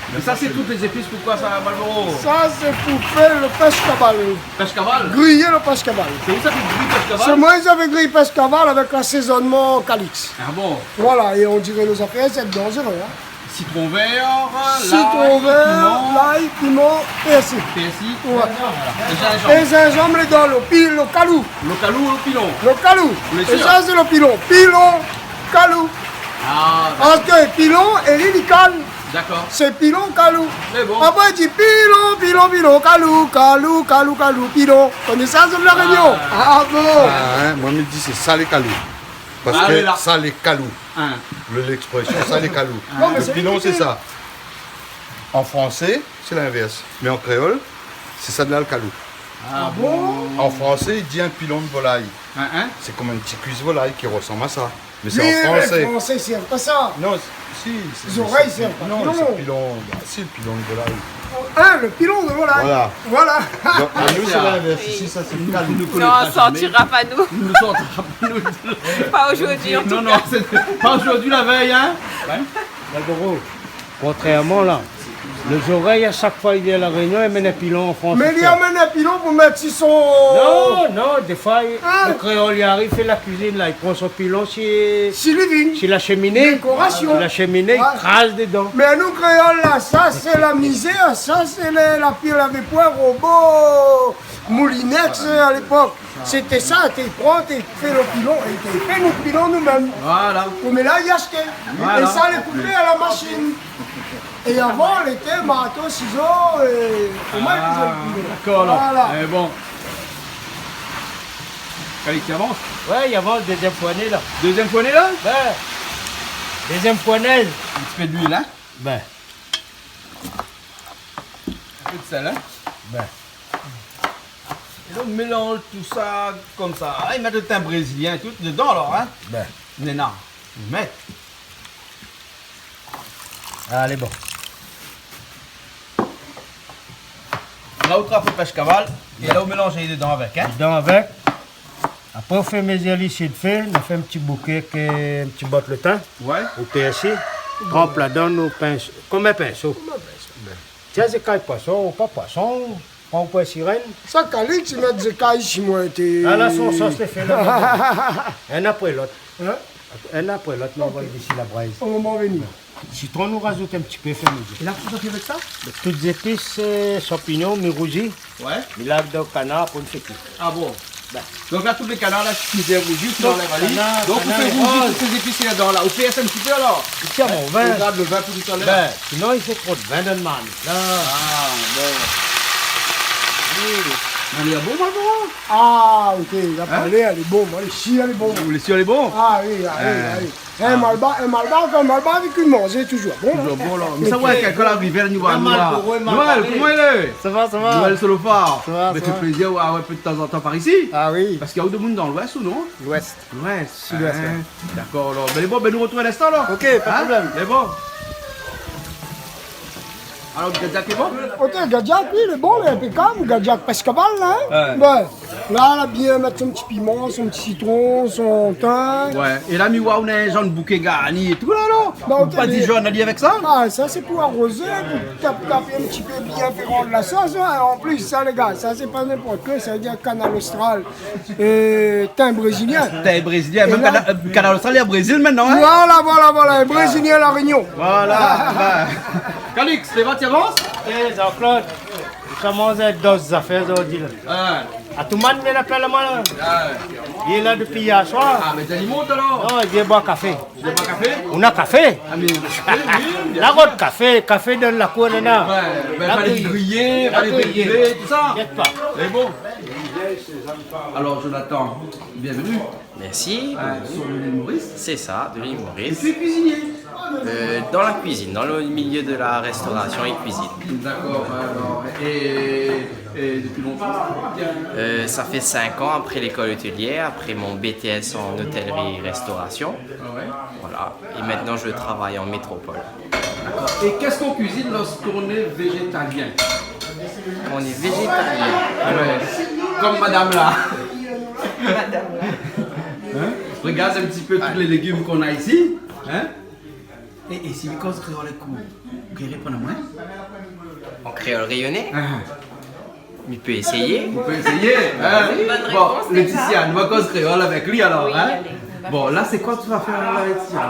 Mé sa, sé tout lé zépis pou koi sa, Malboro ? Sa, sé pou fé lo pèsh kaval. Pèsh kaval ? Griyé lo pèsh kaval. Sé ou sa ki griy pèsh kaval ? Sé moin, mi sa fé griy pèsh kaval avèk lasézonman Calix. Ah bon ? Voilà, é on diré lo zafèr, sé danzéré, hein. Sitron vèr, lay, piman. Sitron vèr, lay, piman, pèrsi. Pèrsi. Ouais. Voilà. É zinzanm. É zinzanm, lé dan lo pi-, lo kalou. Lo kalou, lo pilon. Lo kalou. Lé sir. É sa, sé lo pilon. Pilon, kalou. Ah, dakor. Parske pilon, é li, li kal. Dakor. Sé pilon, kalou. Mé bon. Apré, i di pilon, pilon, pilon, kalou, kalou, kalou, kalou, pilon. Koné sa, zot La Rényon ? Ah. Ah bon. Ah, hein, moin, mi di, sé sa lé kalou. Parske sa lé kalou. Hein. Le, l'expression, sa lé kalou. Ah. Non, mé sé pilon, sé sa. An fransé, sé l'invèrs. Mé an kréol, C'est ça de l'alcaloute. Ah bon ? En français, il dit un pilon de volaille. Hein, hein ? C'est comme une petite cuisse volaille qui ressemble à ça. Mais c'est en français. Mais les Français, c'est pas ça. Non, si, si, c'est pilon. Les oreilles, c'est pas pilon. Non, c'est pilon. Ah, si, le pilon de volaille. Hein, le pilon de volaille. Voilà. Voilà. Donc, à nous, c'est l'inverse. Ici, ça, c'est le calme. Non, on sortira pas, nous. Nous sortira pas, nous. Pas aujourd'hui, en tout cas. Non, non, c'est pas aujourd'hui, la veille, hein. Ouais. Malboro, kontrèrman la, lé zorèy, a shak foi i vien La Rényon, i amenn in pilon an fransé. Mé li amenn in pilon pou mèt si son... Non, non, défoi, i, le kréol, i ariv, i fé la kuizine la, i pran son pilon si, si la sheminé. Dékorasion. Si la sheminé, i kraz dedan. Mé nou kréol la, sa sé la mizèr, sa sé le, la pil, lavé poin robo, moulinex, a lépok. Sété sa, té i pran, té i fé le pilon, é té i fé nout pilon nou mèm. Voilà. Koméla i ashté. Voilà. É sa lé koupé a la mashine. É avan lété marto, sizo, é koman i fizé le pilon. Ah, dakor, alor. Voilà. Mé bon. Kalix, i avans ? Ouais, i avans, dézièm foiné la. Dézièm foiné la ? Ouais. Dézièm foiné. In ti pé d'luil, hein ? Ben. In pé de sèl, hein ? Ben. É donk, mélanz tousa konmsa. Ah, i mèt le tin brézilien é tout dedan, alor, hein ? Ben. Néna, i mèt. Alé, bon. La ou trap le pèsh kaval, é la ou mélanz dedan avèk, hein ? Dedan avèk. Apré, ou fé mézir li si de fé, ou fé in ti bouké èk, euh, in ti bot le tin. Ouais. Ou pèrsi, tranp ladan, ou pins, konm in pinso. Konm in pinso. Tiens, zékay poison, ou pa poison, pran ou poi sirèn. Sa, Kalix i mèt zékay si moin té... Ah, la, son sos lé fé la. In apré lot. Hein ? In apré lot, nou anvoy dési la brèz. O moman vni. Sitron, nou razout in ti pé, fé mézir. É la, kosa ou fé avèk sa ? Tout zépis, euh, shanpignon, mi rouzi. Ouais. Mi lav dan kanar pou nou fé kui. Ah bon ? Ben. Donk la, tout le kanar la, ki lé rouzi, tout kanar, ou anlèv ali. Donk ou fé rouzi tout sé zépis ladan la. Ou pèrs in ti pé alor. Tiens, mon vin. Ou gard le vin pou talèr. Ben, sinon, i fé tro de vin dan le marmit la. Ah, bon. Oui. Mé lé bon, Malboro ? Ah, OK, la palé, lé bon. Lé sir, lé bon. Lé sir, lé bon. Ah oui, ah oui, ah oui. In Malbar, in Malbar, in Malbar avèk in manzé, toujour bon, hein. Toujour bon, la. Mé sa, ouais, kan la rivièr, nou voi, nou voi. Noël, koman i lé ? Sa va, sa va. Noël Solofar. Sa va, sa va. Mé fé plézir, ouais, in pé de tanzantan par isi. Ah oui. Parske néna demoun dan l'ouès ou non ? L'ouès. L'ouès. Sud-ouest, ouais. Dakor, alor. Ben, bon, ben, nou artrouv in instan, alor. OK, pa de problèm. Mé bon. Alor, gadiak lé bon ? OK, gadiak, oui, lé bon, lé inpékab, gadiak pèsh kaval la, hein. Ouais. Ben, la, la bien mèt son ti piman, son ti sitron, son tin. Ouais. É la, mi voi ou néna in janr bouké garni é tout la, non ? Ben, OK, pa di mé janr ali avèk sa ? Ah, sa sé pou arozé, pou tap, tap in ti pé bien, fé rann la sos, hein. An plis, sa, lé gars, sa sé pa ninport koi, sa i vien Kanal Austral. Euh, tin brézilien. Tin brézilien, é mèm la, Kanal, euh, Kanal Austral lé Brézil mintnan, hein ? Voilà, voilà, voilà, brézilien La Rényon. Voilà, ben. Kalix, lé bon, ti avans ? Eh, Jean-Claude, ou komanse èk dot zafèr zordi la. Ah. Atoumane, mi apèl amoin la. Ah. Li lé la dopi yèr soir. Ah, mé di ali mont alor. Non, li vien boir kafé. Ou na kafé ? Ou na kafé ? Ah, mé oui, oui, bien sir. La rod kafé, kafé dan la kour, néna. Ouais, ben, la fo griyé, fo griyé, tousa. Inkièt pa. Mé bon. Alor, Jonathan, bienvenue. Merci. Euh, sur l'île Maurice. C'est ça, de l'île Maurice. Et tu es cuisinier ? Euh, dans la cuisine, dans le milieu de la restauration et cuisine. D'accord, alor, et, et depuis longtemps ? Euh, ça fait cinq ans après l'école hôtelière, après mon B T S en hôtellerie-restauration. Ah ouais. Voilà. Et maintenant, je travaille en métropole. D'accord. Et qu'est-ce qu'on cuisine lorsqu'on est végétalien ? On est végétalien. Ouais. Comme madame là. Madame là. Hein ? Regarde un petit peu tous les légumes qu'on a ici. Hein ? Et, et si mi koz kréol èk ou, ou pé réponn amoin ? En créole réunionnais ? Ah. Mi pé éséyé. Ou pé éséyé, hein ? Bonne réponse, Laetitia. Bon, Laetitia, nou va koz kréol avèk li alor, hein ? Oui, allez, on va faire ça. Bon, là, c'est quoi que tu vas faire là, Laetitia ?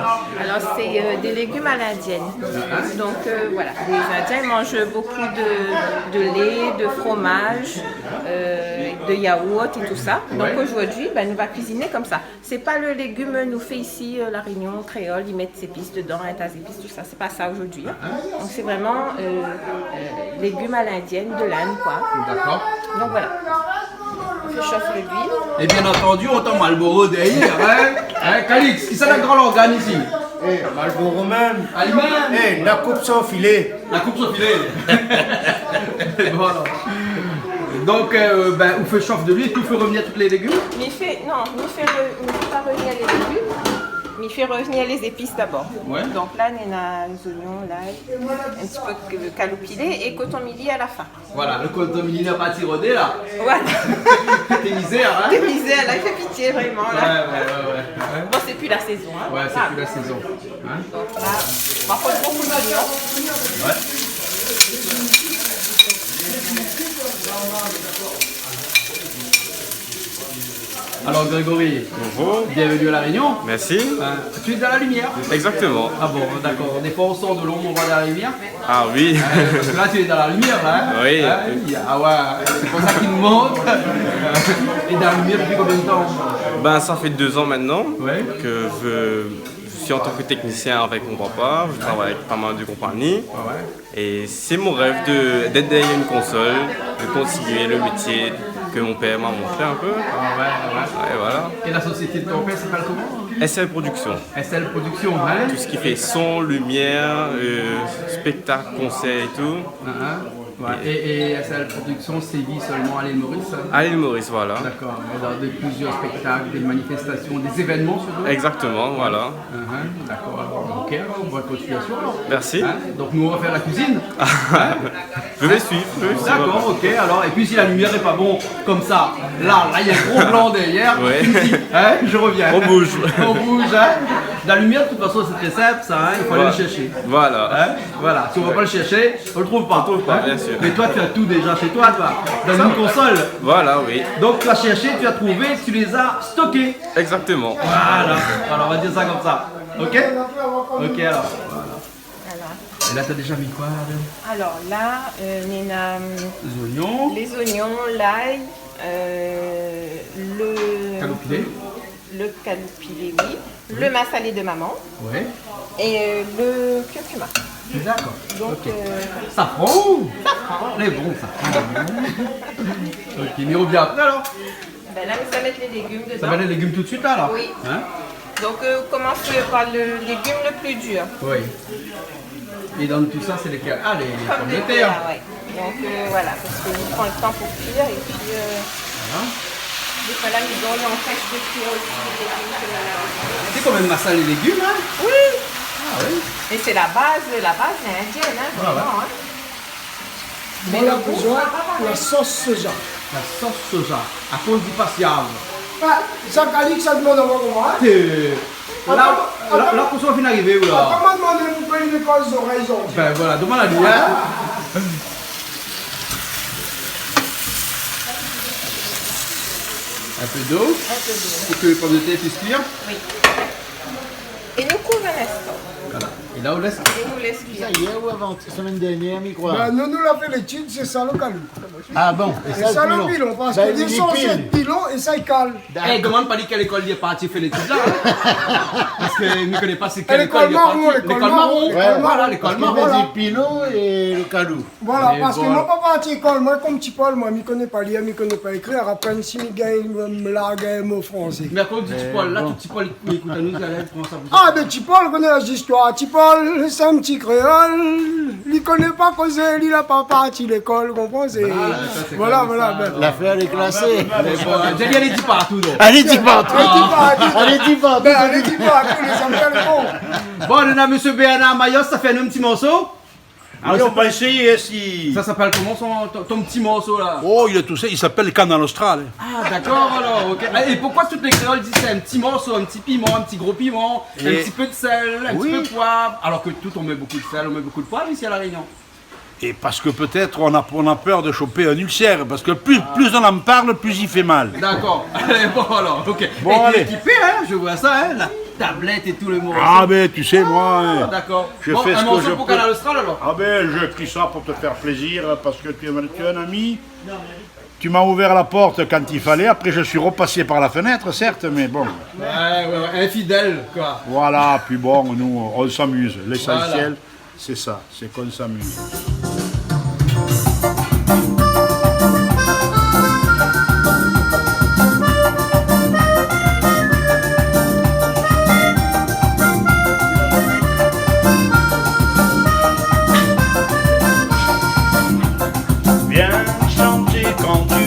Alors, c'est, euh, des légumes à l'indienne. Hein ? Donc, euh, voilà, les Indiens, ils mangent beaucoup de, de lait, de fromage, euh, de yaourt et tout ça. Ouais. Donc aujourd'hui, ben, nou va cuisiner comme ça. C'est pas le légume nou fé isi, euh, La Réunion, kréol, i mèt zépis dedan, in ta zépis, tousa. C'est pas ça aujourd'hui, hein. Donc c'est vraiment, euh, euh, légumes à l'indienne de l'Inde, quoi. D'accord. Donc voilà. On fait chauffer l'huile. Et bien entendu, on entend Malboro derrière, hein. Hein, Calix, kisa la gran lorgane isi ? Eh, Malboro mèm. Ali mèm. Eh, la koup son filé. La koup son filé. Bon, alors. Donk, euh, bin, ou fé shof de luil, ou fé revnir tout lé légim ? Mi fé, non, mi fé re-, mi fé pa revnir lé légim, mi fé revnir lé zépis dabor. Ouais. Donk la, néna zoignon, lay, in ti pé de kaloupilé é koton mili a la fin. Voilà, le koton mili la parti rodé la. Voilà. Té mizèr, hein ? Té mizèr, la, i fé pitié, vréman, la. Ouais, ouais, ouais, ouais. Bon, sé pi la sézon, hein. Ouais, sé pi la sézon. Hein ? Donk la, par kont, bonpé zoignon. Ouais. Alors, Grégory, bonjour, bienvenue à La Réunion. Merci. Euh, tu es dans la lumière ? Exactement. Ah bon, d'accord. Des fois, on sort de l'ombre, on va dans la lumière. Ah oui. Euh, parce que là, tu es dans la lumière, là, hein ? Oui. Hein ? Il y a, ah ouais, c'est pour ça qu'il nous manque. Et dans la lumière depuis combien de temps ? Ben, ça fait deux ans maintenant que je, je suis en tant que technicien avec mon papa. Je travaille avec pas mal de compagnies. Ah ouais. Et c'est mon rêve de, d'être derrière une console, de continuer le métier que mon père m'a montré un peu. Ah ouais, ouais. Et voilà. Et la société de ton père, c'est pas comment ? S L Production. S L Production, hein ? Tout ce qui fait son, lumière, euh, spectacle, concert et tout. Ah, ah. Ouais. Et, et S L Production sévit seulement à l'île Maurice, hein ? À l'île Maurice, voilà. D'accord. Et dans de, plusieurs spectacles, des manifestations, des événements surtout ? Exactement, voilà. Mhm, d'accord, alors, ok, alors, bonne continuation, alors. Merci. Hein ? Donc, nous, on va faire la cuisine. Hein ? Je vais suivre, je vais suivre. D'accord, ok, alors, et puis si la lumière est pas bon, comme ça, là, là, il y a un gros blanc derrière, ouais, tu me dis, hein, je reviens. On bouge. On bouge, hein. La lumière, de toute façon, c'est très simple, ça, hein, il faut aller le chercher. Voilà. Hein ? Voilà, si on va pas le chercher, on le trouve pas. On le trouve pas, hein ? Bien sûr. Mais toi, tu as tout déjà chez toi, toi, dans une console. Voilà, oui. Donc, tu as cherché, tu as trouvé, tu les as stockés. Exactement. Voilà. Alors, on va dire ça comme ça. Ok ? Ok, alors. Voilà. Voilà. Et là, t'as déjà mis quoi, là ? Alors là, euh, néna, euh, les oignons. Les oignons, l'ail, euh, le kaloupilé. Le kaloupilé, oui. Oui. Le massalé de maman. Ouais. Et, euh, le curcuma. D'accord. Donc, ok. Euh, safran. Safran. Lé bon, safran. Ok, mé ou revien apré, alors ? Ben là, mi sa mèt lé légim dedan. Sa va mèt lé légim tout de suite, là, alors ? Oui. Hein ? Donc, euh, commence par le légume le plus dur. Oui. Et dans tout ça, c'est lesquels ? Ah, les, les pommes de terre. Pommes de terre, ouais. Donc, euh, voilà, parce que i pran le tan pou kuir, é pi, euh, voilà. Défoi la, mi done, i anpèsh de kuir osi lé légim ke... C'est quand même massalé légumes, hein ? Oui. Ah oui. Et c'est la base, la base est indienne, hein, ouais, ouais, vraiment, hein. Moin la bezoin la sos soja. La sos soja, akoz li pa siav. Ah, sa Calix la domann amoin koman, hein ? Té, la, la, la, pou sa ou fine arivé, ou la ? Atann, atann, mi domann pou péyé lékol zorèy zordi. Ben voilà, domann ali, hein. Un peu d'eau. Un peu d'eau. Pou ke lé pomdetèr i kuir. Oui. É nou kouv in instan. Voilà. É la, ou lès. É nou lès kuir. Sa, yèr ou avan, semèn dèrnièr, mi kroi. Ben, nou, nou la fé létid, sé sa lo kalou. Ah bon ? É sa, lo pilon, parske li lé sansé èt pilon é sa i kal. D'accord. Eh, domann pa li kèl lékol li la parti fé létid la, hein. Parske nou koné pa sé kèl lékol li la parti. Lékol maron, lékol maron. Lékol maron. Ouais. Voilà, lékol maron. Parske li di pilon é lo kalou. Voilà, parske moin la pa parti lékol, moin, konm Ti Pol, moin, mi koné pa lir, mi koné pa ékrir, apèn si mi gingn, mi larg in mo fransé. Mé akoz di Ti Pol, la, tout Ti Pol i ékout anou, sa la, koman sa, vous... Ah, ben, Ti Pol, koné zistoir. Ti Pol, sé in ti kréol, li koné pa kozé, li la pa parti lékol, ou konpran, sé... Voilà, sa, sé... Voilà, voilà, ben. L'afèr lé klasé. Mé bon, Djali, alé di partou, non ? Alé di partou. Alé di partou. Alé di partou. Ben, alé di partou, lé zafèr lé bon. Bon, nou néna Monsieur Bernard Mayos, sa fé in ti morso. Alors, oui, on va essayer si... Ça s'appelle comment, son, ton, ton petit morceau, là ? Oh, il est tout seul, il s'appelle Kanal Austral, hein. Ah, d'accord, alors, ok. Ah, et pourquoi toutes les créoles disent c'est un petit morceau, un petit piment, un petit gros piment, un petit peu de sel, un petit peu de poivre, alors que tout, on met beaucoup de sel, on met beaucoup de poivre ici à La Réunion ? Et parce que peut-être on a, on a peur de choper un ulcère, parce que plus, plus on en parle, plus il fait mal. D'accord. Allez, bon, alors, ok. Bon, eh, allez. T'es équipé, hein, je vois ça, hein, la tablette et tout le morceau. Ah ben, tu sais, moi, hein, je fais ce que je peux. Ah, d'accord. Bon, un morceau pour Kanal Austral, alors. Ah ben, j'ai pris ça pour te faire plaisir, parce que tu es, tu es un ami. Tu m'as ouvert la porte quand il fallait. Après, je suis repassé par la fenêtre, certes, mais bon. Ouais, ouais, ouais, infidèle, quoi. Voilà, puis bon, nous, on s'amuse. Voilà. L'essentiel, c'est ça, c'est qu'on s'amuse. Viens chanter quand tu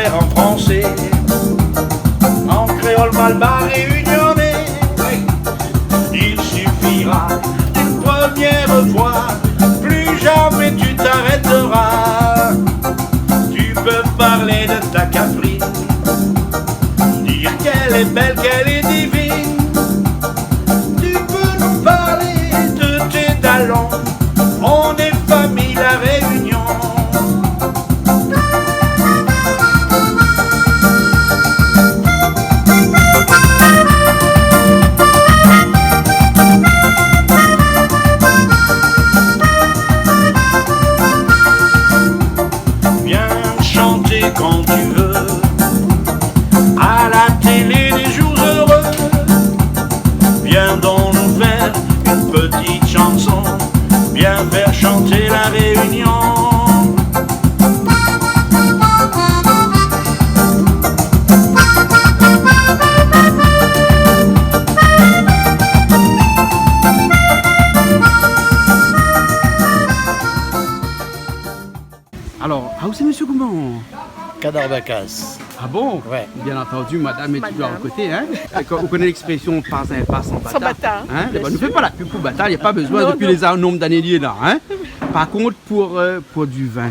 En français, en créole malbar réunionnais, il suffira d'une première fois, plus jamais tu t'arrêteras. Tu peux parler de ta Catherine, dire qu'elle est belle, qu'elle est divine. Tu peux nous parler de tes dalons, on est famille La Réunion. Viens chanter quand tu veux, à la télé des jours heureux. Viens donc nous faire une petite chanson, viens faire chanter La Réunion. Alors, ah, ou sé mésyé koman ? Kadar Bakas. Ah bon ? Ouais. Bien entendu, madame est toujours à côté, hein ? Madame. D'accord, vous connaissez l'expression, pas un pas sans bata. Sans bata, hein ? Bien sûr. Eh ben, nou fé pa la pub pou bata, y a pas besoin, depuis les nombre d'années li lé la, hein ? Non, non. Par contre, pour, euh, pour du vin,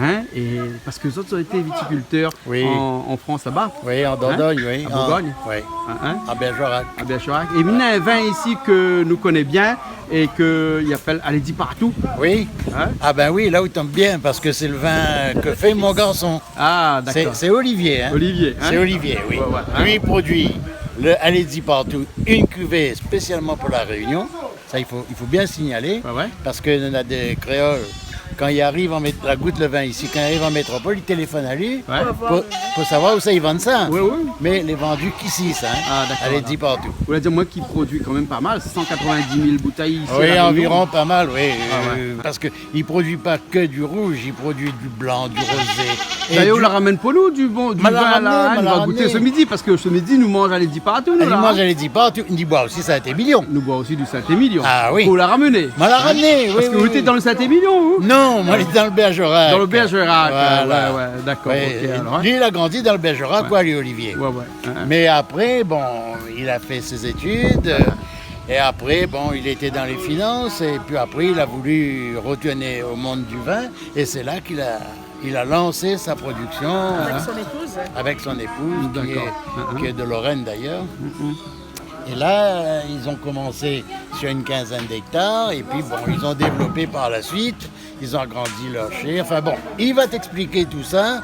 hein, et parce que les autres ont été viticulteurs en, en France là-bas. Oui, en Dordogne, oui. En Bourgogne. Oui. Hein, hein ? À Bergerac. À Bergerac. Et il y a un vin ici que nous connaît bien, é ke i apèl Alé Di Partou. Oui. Hein ? Ah ben oui, là ou tonm bien, parske sé le vin ke fé mon garson. Ah, d'accord. C'est, c'est Olivier, hein. Olivier, hein ? C'est Olivier, oui. Ouais, ouais, hein. Lui, il produit le Alé Di Partou, une cuvée spécialement pour La Réunion. Ça, il faut, il faut bien le signaler, ouais, ouais, parce que on a des créoles, quand ils arrivent en mét-, la gout le vin ici, quand ils arrivent en métropole, ils téléphonent à lui, ouais, pour, pour savoir où ça ils vendent ça. Oui, oui. Mais il est vendu qu'ici, ça, hein. Ah, d'accord, alors. Alé Di Partou. Ou la di amoin k'i produi kan mèm pa mal, cent quatre-vingt-dix mille boutèy isi La Réunion. Oui, environ, pas mal, oui. Ah ouais. Euh, parce que il produit pas que du rouge, il produit du blanc, du rosé et du... D'ailleurs, ou la ramèn pou nou du bon, du vin la, hein, nou va gouté se midi, parske se midi nou manz Alé Di Partou, nou la, hein. Ah, li manz Alé Di Partou, li boir osi Saint-Émilion. Nou boir osi du Saint-Émilion. Ah oui. Ou la ramèn. Moin la ramèn, oui, oui. Parske ou lété dan le Saint-Émilion, ou ? Non, moin lété dan le Bergerac. Dan le Bergerac, ah, ouais, ouais, d'accord, ok, alors, hein. Voilà. Lui, il a grandi dans le Bergerac, quoi, lui, Olivier. Ouais, ouais. Hein, hein. Mais après, bon, il a fait ses études, euh, et après, bon, il était dans les finances, et puis après, il a voulu retourner au monde du vin, et c'est là qu'il a, il a lancé sa production, hein, avec son épouse, qui est, qui est de Lorraine d'ailleurs. D'accord. Hein, hein. Et là, ils ont commencé sur une quinzaine d'hectares, et puis bon, ils ont développé par la suite. Ils ont agrandi leur chai. Enfin bon, il va t'expliquer tout ça.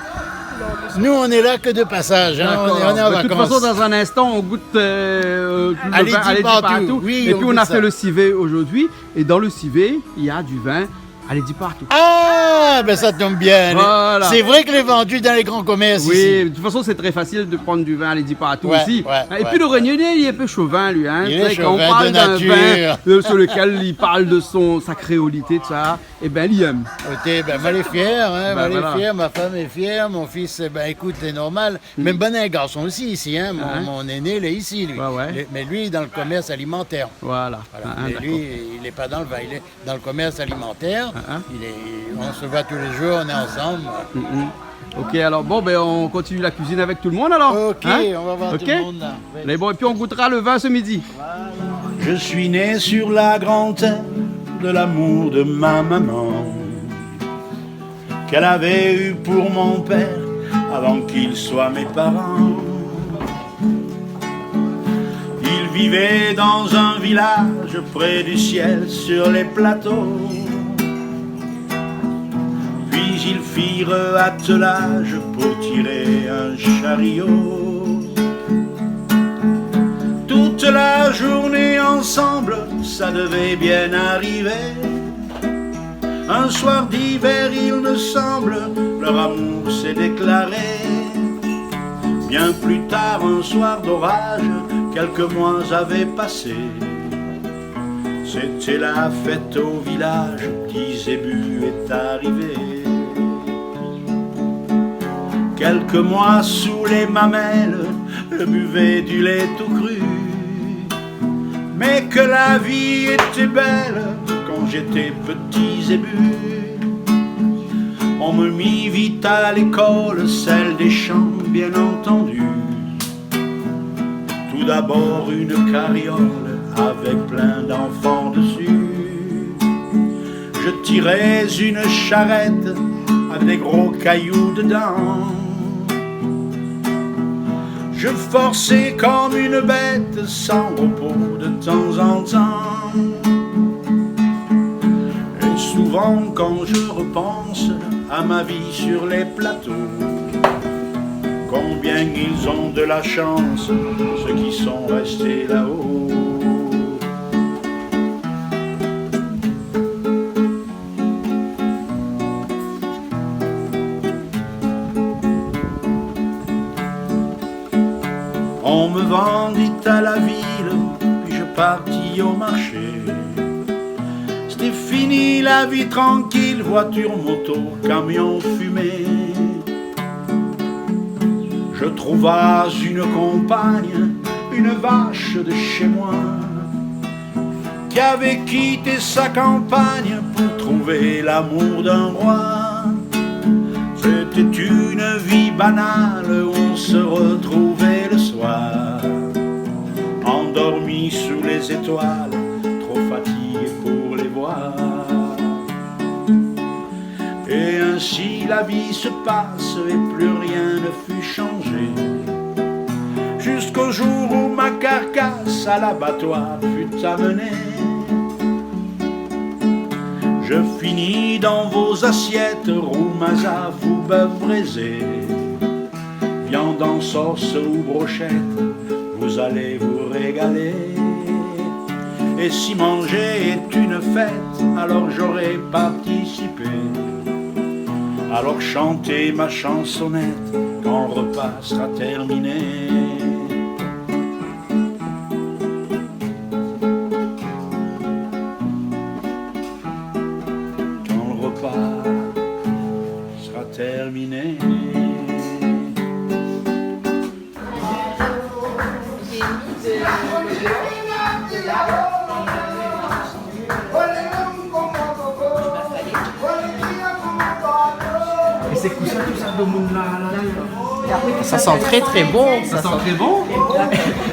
Nous, on est là que de passage, hein. D'accord. On est, on est en vacances. De toute façon, dans un instant, on goûte, euh, le vin Alé Di Partou. Alé Di Partou. Oui, on goûte ça. Et puis, on a fait le civet aujourd'hui. Et dans le civet, il y a du vin Alé Di Partou. Ah, ben ça tombe bien. Voilà. C'est vrai qu'il est vendu dans les grands commerces ici. Oui, de toute façon, c'est très facile de prendre du vin Alé Di Partou ici. Ouais, ouais, ouais. Et puis, le Réunionnais, il est un peu chauvin, lui, hein. Il est chauvin de nature. C'est vrai, quand on parle d'un vin, euh, sur lequel il parle de son, sa créolité, tout ça, eh ben, li èm. Ok, ben, moin lé fièr, hein, moin lé fièr, ma femme est fière, mon fils, eh ben, écoute, c'est normal. Mé bann garson osi isi, hein, mon, mon aîné, il est ici, lui. Ouais, ouais. Lé, mais lui, dans le commerce alimentaire. Voilà. Voilà. Ah, ah, d'accord. Mais lui, il est pas dans le vin, il est dans le commerce alimentaire. Ah, ah. Il est, on se voit tous les jours, on est ensemble. Mm, mm. Ok, alors, bon, ben, on continue la cuisine avec tout le monde, alors. Ok, hein ? On va voir tout le monde, là. Ok ? Oui. Mais bon, et puis on goûtera le vin ce midi. Je suis né sur la grande terre de l'amour de ma maman, qu'elle avait eu pour mon père avant qu'ils soient mes parents. Ils vivaient dans un village près du ciel sur les plateaux. Puis ils firent attelage pour tirer un chariot. Toute la journée ensemble, ça devait bien arriver. Un soir d'hiver, il me semble, leur amour s'est déclaré. Bien plus tard, un soir d'orage, quelques mois avaient passé. C'était la fête au village, petit zébu est arrivé. Quelques mois sous les mamelles, je buvais du lait tout cru. Mais que la vie était belle quand j'étais petit zébu. On me mit vite à l'école, celle des champs, bien entendu. Tout d'abord une carriole avec plein d'enfants dessus. Je tirais une charrette avec des gros cailloux dedans. Je forçais comme une bête sans repos de temps en temps. Et souvent quand je repense à ma vie sur les plateaux, combien ils ont de la chance, ceux qui sont restés là-haut. On me vendit à la ville, puis je partis au marché. C'était fini la vie tranquille, voiture, moto, camion, fumée. Je trouva une compagne, une vache de chez moi, qui avait quitté sa campagne pour trouver l'amour d'un roi. C'était une vie banale où on se retrouvait le soir, endormi sous les étoiles, trop fatigué pour les voir. Et ainsi la vie se passe et plus rien ne fut changé. Jusqu'au jour où ma carcasse à l'abattoir fut amenée. Je finis dans vos assiettes, roumazav ou bœuf braisé. Viande en sauce ou brochette, vous allez vous régaler. Et si manger est une fête, alors j'aurai participé Alors chantez ma chansonnette quand le repas sera terminé. Quand le repas sera terminé. Mé sé kousa tout sa domoun la, la, la ? Sa i san trè, trè bon. Sa i san trè bon ?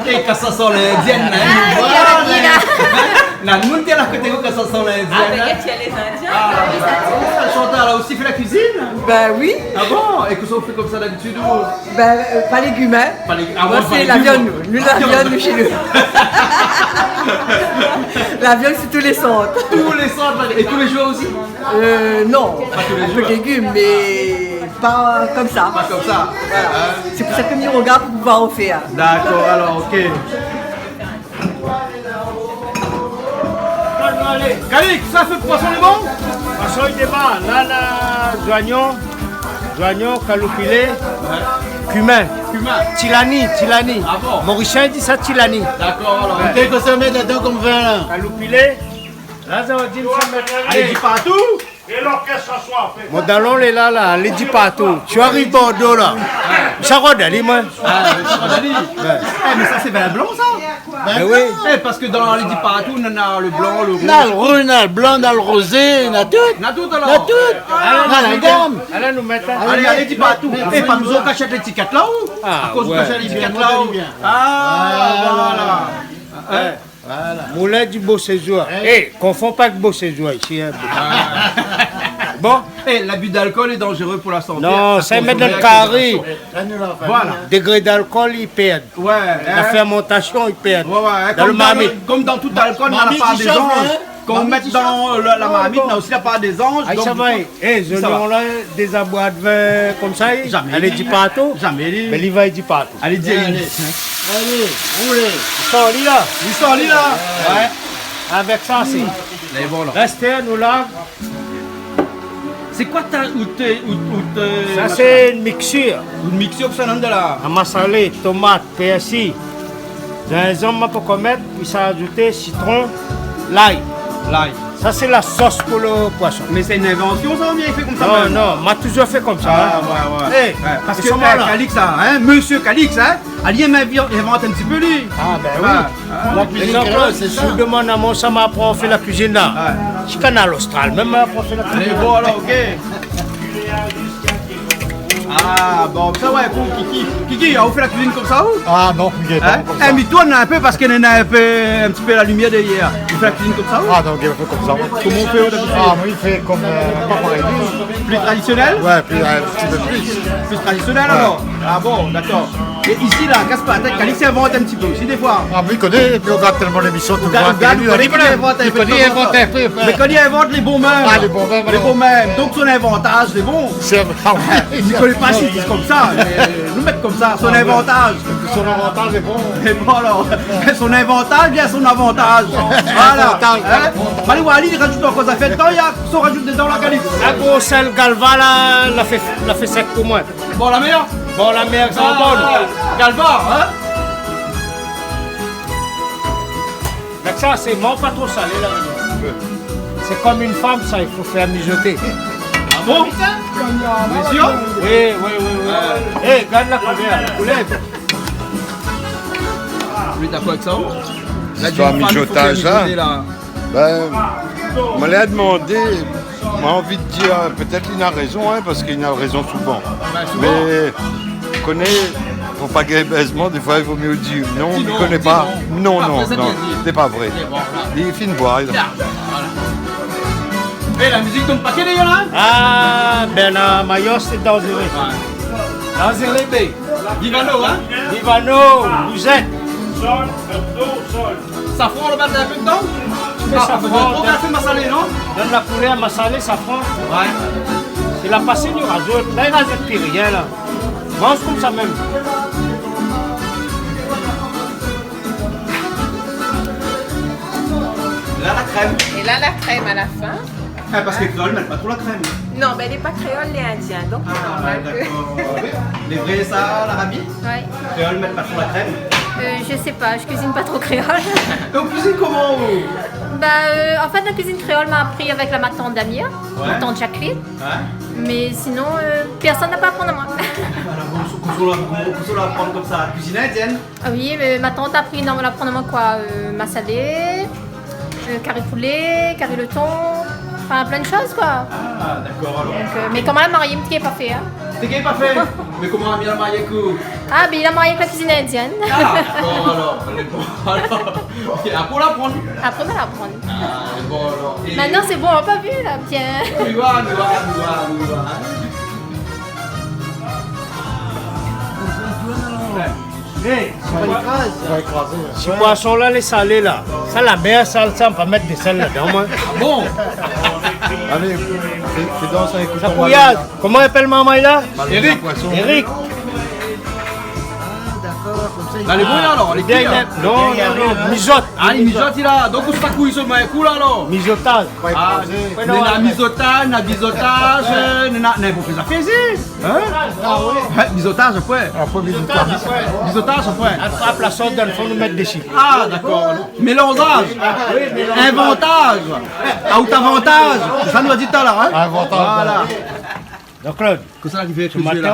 É kan sa i san lindièn, la, nou voi, la. La, nou, té la koté ou kan sa i san lindièn, la. Ah, Chantal la osi fé la kuizine ? Ben oui. Ah bon ? É kosa ou fé konmsa dabitid, ou ? Ben, euh, pa légim, hein. Pa légim. Ah, moin, pa légim, moin. Moin, sé la viann, nou. Nou, la viann, nou, shé nou. La viann, sé tou lé sant. Tou lé sant, é tou lé jour osi ? Euh, non. Pa tou lé jour. In pé légim, mé pa konmsa. Pa konmsa. Voilà. Sé pou sa ke mi rogard pou pouvoir fèr. Dakor, alor, OK. Kalik, sa fé poison lé bon ? Poison lé bon. La, la, zoignon, zoignon, kaloupilé, kumin. Kumin. Tilani, tilani. Ah bon ? Morisien i di sa tilani. Dakor, alor. Ou té kosa mèt ladan konm vin, la ? Kaloupilé. La, sa va di, mèt. Alé, di pa tou. É lorkès sa swa fé. Mon dalon lé la, la, Lady Partout. Ti ariv Bordo la. Sa rod ali, moin. Ah, sa rod ali. Ouais. Eh, mé sa sé vin blan, sa. Ben oui. Eh, parske dan Lady Partout, nana le blan, le rouz. Na le rouz, na le blan, na le rozé, na tout. Na tout, alor. Na tout. Ah, na la gam. Alé, nou mèt in... Alé, alé, di pa tou. Eh, pa bezoin kashèt létikèt la, ou ? Ah, akoz ou kash létikèt la, ou ? Ah, voilà. Hein ? Voilà. Moulin du Beau Séjour. Eh, konfon pa avèk Beau Séjour isi, hein. Ah. Bon. Eh, l'abus d'alcool est dangereux pour la santé. Non, sa i mèt dan le kari. Voilà. Dégré d'alcool, i pèrd. Ouais, hein. La fèrmantasion, i pèrd. Ouais, ouais, hein, dan le marmit. Konm dan, konm dan tout alkol, nana la par dé zanj. Kan ou mèt dan, euh, la, la marmit, nana osi la par dé zanj. Ah, donk, sa va, du kou, eh, sa va. Zoignon la, dé zaboi de vin konmsa, eh. Jamé. Alé, di pa tou. Jamé. Mé li va, i di pa tou. Alé, di, alé. Alé, roulé. Li sort li la. Li sort li la. Ouais. Avèk sa, sé... Lé bon, la. Rès, nou la. Sé koi ta, ou té, ou, ou té... Sa, sé in miksir. In miksir pou sa, nana la. Masalé, tomat, pèrsi, zinzanm, ma pokor mèt, pi sa azout sitron, lay. Lay. Sa, sé la sos pou le poison. Mé sé in invansion, sa, oubien i fé konmsa mèm ? Non, non, ma touzour fé konmsa, hein. Ah, ouais, ouais. Eh, ouais, parske, eh, Kalix, hein, mésyé Kalix, hein, li èm invant in ti pé, li. Ah, ben oui. La kuizine kréol, sé sa. Si ou demann amoin sa ma aprann fé la kuizine la. Ouais. Si Kanal Austral mèm ma aprann fé la kuizine. Alé, bon, alor, OK. Ah, bon, sa, ouais, pou Kiki. Kiki, ou fé la kuizine konmsa, ou ? Ah non, mi gingn pa konmsa. Hein ? Eh, mi tourn in pé parské néna in pé, in ti pé la limièr dèrièr. Ou fé la kuizine konmsa, ou ? Ah non, mi gingn pa konmsa. Koman ou fé, ou, d'abitid ? Ah, moin, mi fé konm, euh, pa parèy. Pli tradisionèl ? Ouais, pli, euh, in ti pé pli. Pli tradisionèl, ouais, alor ? Ah bon, dakor. É isi, la, kas pa la tèt, Calix i invant in ti pé osi, défoi. Ah, mi koné, épi ou gard tèlman lémision, ou gard, ou gard, ou koné, li invant in pé. Mé kan li invant lé bon mèm. Ah, lé bon mèm, alor. Lé bon mèm. Donk, son invantaz, lé bon. Sé, ah ouais. Mi koné pa si i di konmsa, mé nou mèt konmsa, son invantaz. Ah ouais. Son invantaz lé bon. Lé bon, alor. Son invantaz, bien son avantaz. Voilà. Invantaz. Hein ? Alé, Wally, li rajout ankor zafèr dedan, i a, sa rajout dedan, la, Calix. La gro sèl Galva, la, la fé, la fé sèk pou moin. Bor la mèr ? Bor la mèr, sa va bon. Ah, Galva, hein ? Mé sa, sé, manz pa tro salé, la. Sé konm in fanm, sa, i fo fé mizoté. Ah bon ? Bien sûr ? Oui, oui, oui, oui. Eh, gard la koulèr, la koulèr. Ou lé dakor avèk sa, ou ? La, di in fanm, i fo fé mizoté, la. Istwar mizotaz, la. Ben, moin la demandé, moin la anvi dir, pétèt li na rézon, hein, parské li na rézon souvan. Ben, souvan. Mé, koné, fo pa gingn bèzman, défoi, i vo mié dir non, mi koné pa. Di non, di non. Non, non, non, sé pa vré. Sé pa vré. Sé bon, la. Li fine boir, la. Voilà. Eh, la mizik i tonm pa kèl, la, hein ? Ah, ben, la, Mayotte, sé danzéré. Ouais. Danzéré, bé. Divano, hein ? Divano, Luzèt. Safran, ou mèt in pé dedan ? Mé safran, ou fé masalé, non ? Donn la koulèr, masalé, safran. Ouais. Sé la pasé, nou rajout. La, i rajout pi rien, la. Manz konmsa mèm. La, la krèm. É la, la krèm a la fin. Ah, parské kréol i mèt pa tro la krèm. Non, ben, lé pa kréol, lé indien, donk sé normal ke... Ah, ouais, dakor. Lé vré sa, Larabi ? Ouais. Kréol i mèt pa tro la krèm ? Euh, je sais pas, je cuisine pas trop créole. Donk, kuizine koman, ou ? Bah, euh, en fait, la cuisine créole m'a appris avec la, ma tante Damia, ouais, ma tante Jacqueline. Ouais. Mais sinon, euh, personne n'a pas appris à moi. Alor, kosa, kosa ou la, kosa ou la aprann konmsa ? Kuizine indièn ? Ah oui, euh, ma tante a appris, non, elle a appris à moi quoi, euh, massalé, euh, kari poulé, kari le thon, enfin plein de choses, quoi. Ah, dakor, alor. Donc, euh, mé kan ma marié, mi té gingn pa fé, hein. Té gingn pa fé ? Mé koman, li la marié èk ou ? Ah, ben, li la marié èk la kuizine indièn. Ah, dakor, alor. Lé bon, alor. Apré, ou la aprann. Apré, ma la aprann. Ah, lé bon, alor. É... Maintenant, c'est bon, on l'a pas vu, là, bien. Oui, voilà, voilà, voilà, voilà. Eh, si poison la lé salé la, sa la mèr, sa, sa, mi pa mèt de sèl ladan, moin. Ah bon ? Alé, fé, fé dans sa, ékout. Sa ton kouyad mari la. Koman i apèl momon la ? Eric. Eric. Ah, dakor, konmsa. La, lé bon, la, alor, lé kui, la. Non, non, non, mizot. Ah, li mizot, li la. Donk, ou sa kouy solman in kou, la, alor. Mizotaz. Ah, néna mizotaz, néna bizotaz, euh, néna, néna bonpé zafèr isi. Hein ? Ah oui. Hein, bizotaz, apré. Apré bizotaz. Bizotaz, apré. Apré, apré la sort dann fon, nou mèt dési. Ah, dakor. Mélanzaz. Oui, mélanzaz. Invantaz. Ah, ou t'avantaz. Sa nou la di talèr, hein ? Invantaz. Voilà. Donk, Claude, kosa la rivé,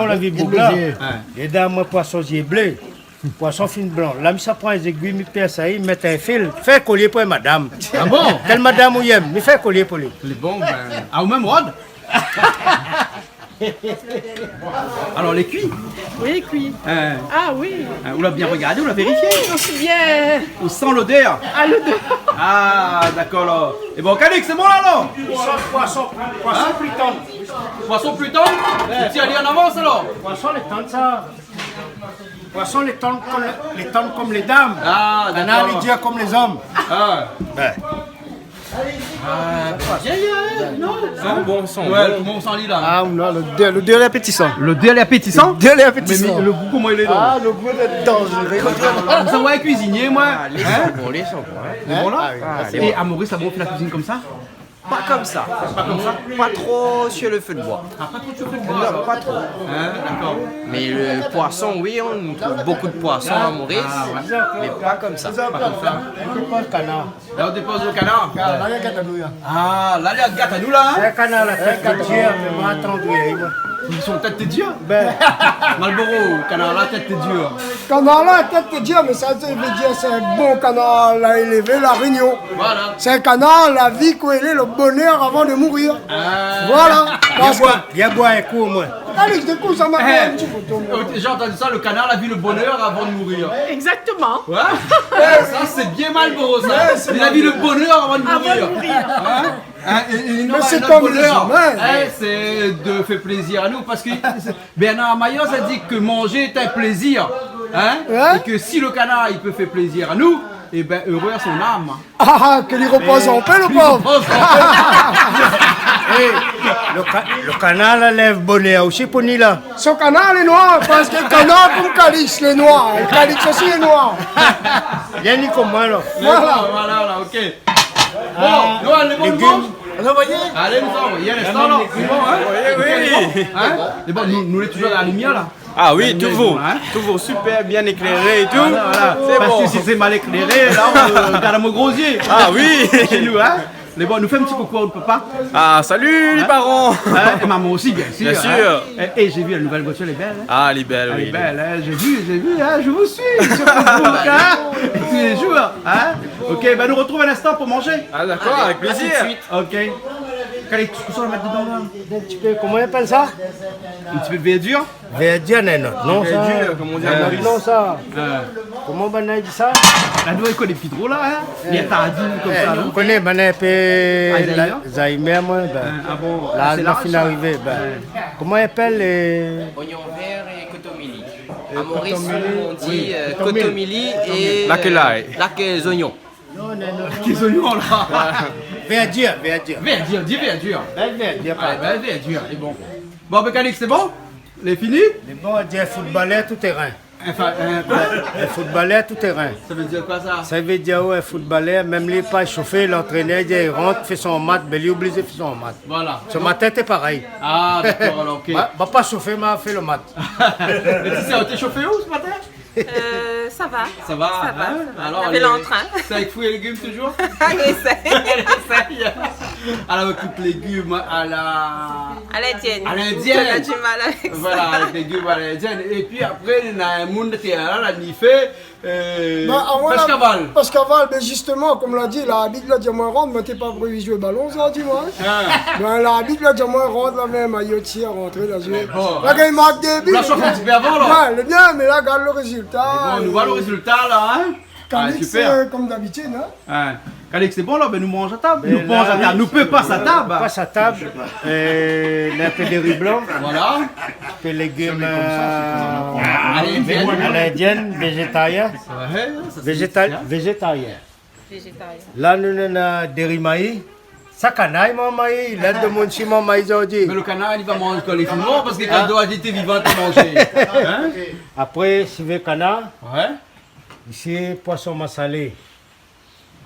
la vi boug la. Hein. Li di amoin poison zié blé. Poison fine blan. La, mi sa pran in zégui, mi pèrs ali, mi mèt in fil. Fé kolié pou in madam. Ah bon ? Kèl madam ou yèm, mi fé kolié pou li. Lé bon, ben, ah, ou mèm, Rod ? Alor, lé kui ? Oui, kui. Hein. Ah oui. Hein, ou la bien regardé, ou la vérifié ? Oui, osi bien. Ou san lodèr ? Ah, lodèr. Ah, dakor, alor. É bon, Calix, sé bon, la, non ? Poison, poison, poison pli tann. Poison pli tann ? Ouais. Ou tir ali an avans, alor ? Poison lé tann, sa. Poison lé tann konm, lé tann konm lé dam. Ah, dakor. Néna lé dir konm lé zom. Ah. Ben. Ah, bien, bien, non ? San bon, san bon. Ouais, koman ou san ali la ? Ah, non, lodèr, lodèr lé apétisan. Lodèr lé apétisan ? Lodèr lé apétisan. Mé, mé lo gou, koman i lé, non ? Ah, lo gou lé danzéré. Sa, ouais, kuizinié, moin. Ah, lé san bon, lé san bon, hein. Lé bon, la ? Ah oui. É a Maurice, la, ou fé la kuizine konmsa ? Pa konmsa. Pa konmsa ? Pa tro sur le feu de bois. Ah, pa tro sur le feu de bois, alor. Non, pa tro. Hein, dakor. Mé lo poison, oui, on trouve beaucoup de poissons à Maurice, ah, ouais, mé pa konmsa. Pa konmsa. Ou dépoz kanar. La, ou dépoz lo kanar. Ah, la, li la gat anou, la. Ah, la, li la gat anou, la, hein ? In kanar la tèt, in kanar, mé moin, trant wi, moin. Ils sont tête de dur. Ben. Malboro, kanar la tête de dur. Kanar la tête de dur, mé sa, sa i vé dir sé in bon kanar la élévé La Rényon. Voilà. Sé in kanar la vi kosa i lé, le bonheur avant de mourir. Ah. Voilà. Bien boir, bien boir in kou, moin. Alé, je découvre ça maintenant, un petit peu. J'ai entendu ça, le canard l'a vu le bonheur avant de mourir. Exactement. Ouais. Ouais, ça, c'est bien Malboro, ça. Ouais, c'est Malboro. Il a vu le bonheur avant de mourir. Avant de mourir. Hein ? Hein, et, et non, mais c'est comme les humains. Hein, c'est de faire plaisir à nous, parce que Bernard Maillard a dit que manger est un plaisir, hein, et que si le canard, il peut faire plaisir à nous, eh ben, heureux à son âme. Ah, ah, ke li ropoz an pé, le pov. Eh, le ka-, le kanar la lèv bonèr osi pou ni la. Son kanar lé noir, parske le kanar konm Calix lé noir, Calix osi lé noir. Bien ni konm moin, la. Voilà. Voilà, voilà, ok. Bon, nou alé, bon, légim. Alé, nou sa, alé, nou sa, la. Légim. Bon, hein ? Oui, oui. Hein ? Mé bon, nou, nou lé toujour dan la limièr, la. Ah oui, toujours, hein ? Toujours super bien éclairé et tout. Voilà, voilà. C'est bon. Parce que si c'est mal éclairé, là, on, euh, regarde à mon gros yeux. Ah oui. Chez nous, hein ? Mé bon, nou fé in ti coucou à papa. Ah, salut les parents. Hein ? Et maman aussi, bien sûr, hein. Bien sûr. Et, et j'ai vu la nouvelle voiture, elle est belle, hein ? Ah, elle est belle, oui. Elle est belle, hein ? J'ai vu, j'ai vu, hein ? Je vous suis sur Facebook, hein ? Tous les jours, hein ? Ok, ben, nou retrouve un instant pour manger. Ah, d'accord, avec plaisir. Allez, à tout de suite. Ok. Calix, kosa nou va mèt dedan, la ? In ti pé, koman i apèl sa ? In ti pé de verdure. Verdure, non, non, sa. Verdure, comme on dit à Maurice. Non, sa. Hein. Koman banna i di sa ? La, nou, i koné pi tro, la, hein ? Eh. Li la di konmsa, non ? Ou koné, banna in pé Alzheimer ? Alzheimer, moin, ben. Hein, ah bon, la, sé la, fine sa. Arivé, ben. Ouais. Koman i apèl, euh, oignon vert et kotomili. Euh, kotomili, oui, kotomili. À Maurice, on dit, euh, kotomili et, euh, laquelle ? Laquelle oignon ? Non, non, non. Kisa i di la ? Verdure, verdure. Verdure, di verdure. Bèl verdure, pardon. Ah, bèl verdure, lé bon. Bon, ben, Calix, lé bon ? Lé fini ? Lé bon, di footballeur tout terrain. Enfin, euh, quoi ? Un footballeur tout terrain. Ça veut dire quoi, ça ? Sa i vé dir, ouais, footballeur, mèm li lé pa shofé, l'entraîneur i di, i rant, fé son mat, ben, li oblizé fé son mat. Voilà. Sé matin, té parèy. Ah, d'accord, alors, ok. Ba, ba pa shofé, ma fé le mat. Laetitia, ou té shofé ou, ce matin ? Euh, ça va. Ça va, hein ? Ça va, ça va. Alors, navé l'entrain. C'est avec fruits et légumes toujours ? Allez, essaye. Allez, essaye. Alors, écoute, légumes à la... À l'indienne. À l'indienne. On a du mal avec ça. Voilà, avec légumes à l'indienne. Et puis après, néna in moun té la, la, li fé, euh, pêche cavale. Bah, ah, voilà, pêche cavale, ben, justement, konm la di, la, arbitre la di amoin rant, moin té pa prévu zoué balon, sa, tu vois. Ah. Ben, l'arbitre la di amoin rant la mèm, ayo, tir, rantré la zoué. Mé bon, la, hein, gingn mark dé bi. Ou la shof in ti pé avan, la. Ouais, lé bien, mé la, gard le rézilta. Mé bon, nou voi le rézilta, la, hein. Ah, super. Calix, euh, comme d'habitude, hein. Hein. Calix, lé bon, la, ben, nou manz a tab. Ben, nou manz a tab. Nou pé pas a tab. Pas a tab. Euh, in pé de ri blan. Voilà. In pé légim, euh, à l'indienne, végétarien. Ouais, ça, c'est bien. Végétal-, végétarien. Végétarien. La, nou néna de ri maï. Sa kanar i manz maï, la, demoun si i manz maï zordi. Mé le kanar, li va manz kan li fini mor, parske kan li doi èt vivan, li manz. Hein ? Apré, si vé kanar, ouais, isi, poison masalé.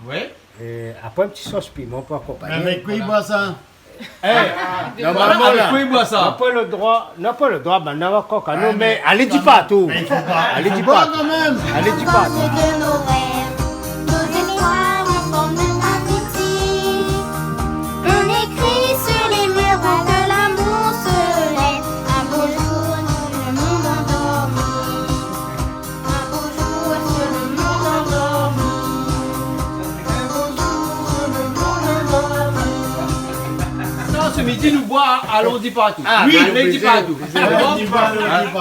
Ouais. É apré, in ti sos piman pou akonpagné. Avèk koi i boi sa ? Eh, normalman, voilà, avèk koi i boi sa ? Na pa le droi, na pa le droi, ben, na ankor kanon, mé alé di partou. Mé i fo pa, alé di partou. Alé di partou. Dans nos rêves, nos espoirs en forme de gravité. On écrit sur les murs que l'amour se lève. Un beau jour, tout le monde endormi. Un beau jour, tout le monde endormi. Un beau jour, tout le monde endormi. Sa, ce midi, nou boi Alon di partou. Ah, oui, Alon di partou.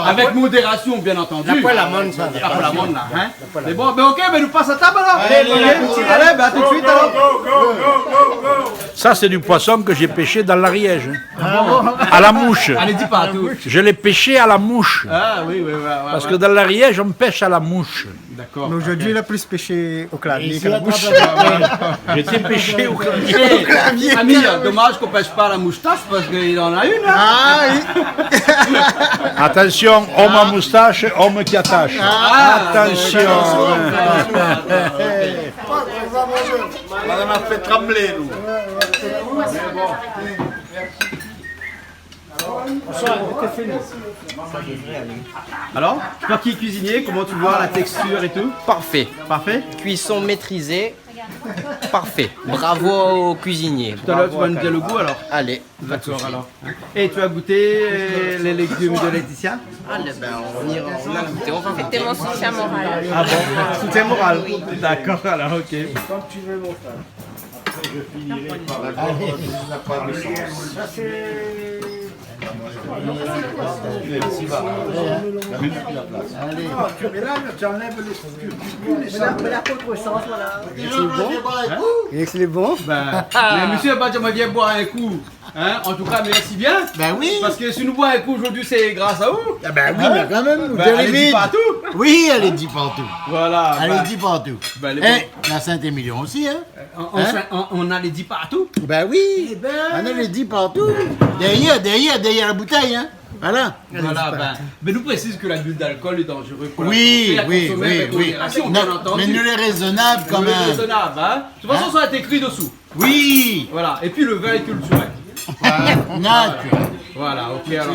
Avèk modération, bien entendu. Na pa lamann, sa. Na pa lamann, la, hein. Mé bon, ben, ok, ben, nou pas a tab, alor. Alé, alé, alé, ben, à tout de suite, alor. Go, go, go, go, go. Ça, c'est du poisson que j'ai pêché dans l'Ariège, hein. Ah bon ? À la mouche. Alé di partou. Je l'ai pêché à la mouche. Ah oui, oui, oui, oui. Parce que dans l'Ariège, on pêche à la mouche. D'accord, ok. Mais aujourd'hui, il a plus pêché au clavier qu'à la mouche. J'étais pêché au clavier. Eh, Amir, dommage qu'on pêche pas à la moustache parce qu'il en a une, hein. Ah, oui. Attention, homme à moustache, homme qui attache. Ah, attention. Madame a fé tranblé, nou. Alors, toi qui es cuisinier, comment tu vois la texture et tout ? Parfait. Parfait ? Cuisson maîtrisée. Parfait. Bravo au cuisinier. Tout à l'heure, tu vas nous dire le goût, alors. Allez, pas de souci. D'accord, alors. Et tu as goûté, euh, les légumes de Laetitia ? Ah, ben, on ira, on a goûté, on va goûter. C'était mon soutien moral. Ah bon ? Soutien moral ? Oui. D'accord, alors, ok. Comme tu veux, mon frère. Après, je finirai par la viande, ça n'a pas de sens. Ça, c'est Merci, va. Allez. Non, tu mets là, tu enlèves les, tu, tu, tu, les... Mais là, mais là, contre sens, voilà. C'est bon ? Hein ? Et c'est bon ? Ben, mais monsieur, bah, tu m'as bien boire un coup. Hein ? En tout cas, merci bien. Ben oui. Parce que si nous boire un coup aujourd'hui, c'est grâce à vous. Ah ben oui, mais quand même, ben, vous allez vite. Oui, elle est dit partout. Voilà, ben. Elle est dit partout. Ben, les... Eh, la Saint-Émilion aussi, hein ? On, on, hein ? On, on a les dix partout. Ben oui. Eh ben. On a les dix partout. Derrière, derrière, derrière la bouteille, hein. Voilà. Voilà, ben, mais nous précise que l'abus d'alcool est dangereux pour la santé, à consommer avec modération, bien entendu. Oui, oui, oui. Non, mais nous, les raisonnables, quand même. Nous, les raisonnables, hein. De toute façon, ça a été écrit dessous. Oui. Voilà. Et puis, le vin est culturel. Voilà. Naturel. Voilà, ok, alors.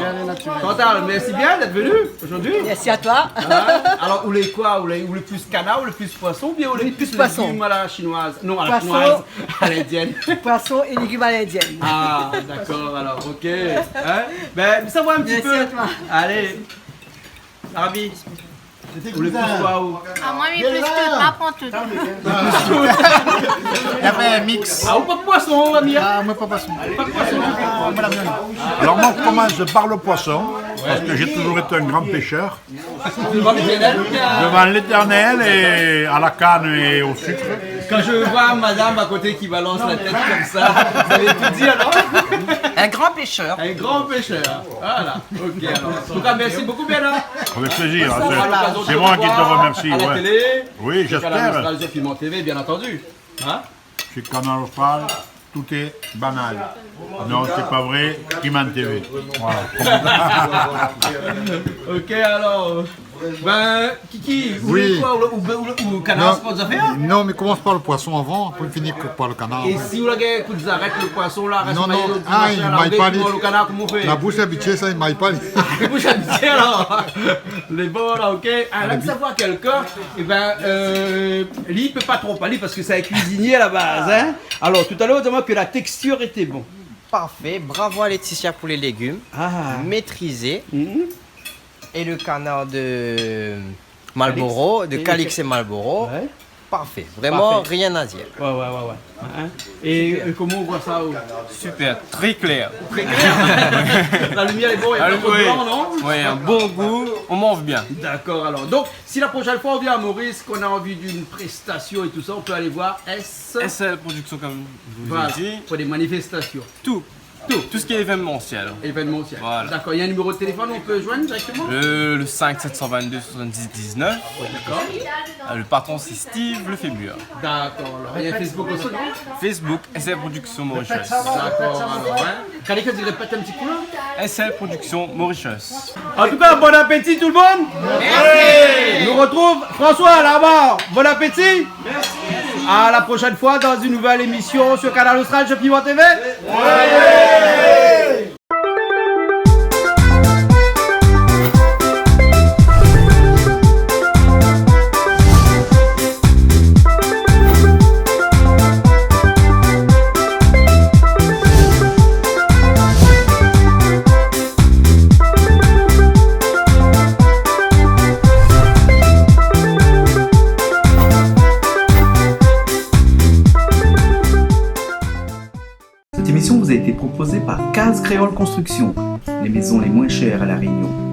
Chantal, merci bien d'être venue aujourd'hui. Merci à toi. Hein ? Alors, ou lé quoi ? Ou lé, ou lé plus canard, ou lé plus poisson, ou bien ou lé plus légumes à la chinoise ? Non, à la chinoise, à l'indienne. Poisson et légumes à l'indienne. Ah, d'accord, alors, ok. Hein ? Ben, ça va un petit peu. Merci à toi. Allez. Ravi. Ou lé plus quoi, ou ? Ah, moin, mi plis tout, ma pran tout. Il y avait un mix. Ah, ou pa poisson, Amir ? Ah, moin pa poisson. Pa poisson du tout. Moin, la viande. Alors moi, je commence par le poisson, parce que j'ai toujours été un grand pêcheur. Devant l'Éternel. Devant l'Éternel et à la canne et au sucre. Quand je vois madame à côté qui balance la tête comme ça, vous allez tout dire, non ? Un grand pêcheur. Un grand pêcheur. Voilà. Ok, alors. En tout cas, merci beaucoup, Bernard. Avec plaisir, hein, c'est, c'est moi qui te remercie, ouais. Oui, j'espère. Sur Kanal Austral, sur Piment T V, bien entendu. Hein ? Chez Kanal Austral, tout est banal. Non, c'est pas vrai, Piment T V. Voilà. Ok, alors, ben, Kiki, ou lé quoi, ou, ou, ou, ou canard, c'est pas des affaires ? Non, mais commence par le poisson avant, après fini par le canard. Et si ou la gingn kout zarèt, le poisson la, rès pa lot machin la, ou gingn kout le canard, koman ou fé ? Non, non, ah, i may pa, li. La boush abitié, sa i may pa, li. La boush abitié, alors. Lé bon, la, ok. Ah, la, mi sa voir quelqu'un, eh ben, euh, li, li pé pa tro parlé parce que c'est un cuisinier à la base, hein. Alors, tout à l'heure, ou la di amoin que la texture était bon. Parfait. Bravo à Laetitia pour les légumes. Ah. Maîtrisé. Mhm. Et le canard de Marlborough, de Calix et Marlborough. Ouais. Parfait. Vraiment, rien à dire. Ouais, ouais, ouais, ouais. Hein ? Et, euh, comment on voit ça, oh ? Super, très clair. Très clair. La lumière est bonne, il y a pas trop de blanc, non ? Ouais, un bon goût, on mange bien. D'accord, alors. Donc, si la prochaine fois on vient à Maurice, qu'on a envie d'une prestation et tout ça, on peut aller voir S. S L Production, comme je vous ai dit. Voilà, pour des manifestations. Tout. Tout. Tout ce qui est événementiel. Événementiel. Voilà. D'accord. Il y a un numéro de téléphone où on peut joindre directement ? Le, le cinq sept cent vingt-deux soixante-dix dix-neuf. Oui, d'accord. Euh, le patron, c'est Steve Lefébure. D'accord. Alors, il y a Facebook aussi, non ? Facebook, S L Production Mauritius. D'accord, alors, hein. Kan néna, di répèt in ti kou la. S L Production Mauritius. En tout cas, bon appétit tout le monde. Merci. Nous retrouve François là-bas. Bon appétit. Merci. À la prochaine fois dans une nouvelle émission sur Kanal Austral, sur Piment T V. Cette émission vous a été proposée par Case Créole Construction, les maisons les moins chères à La Réunion.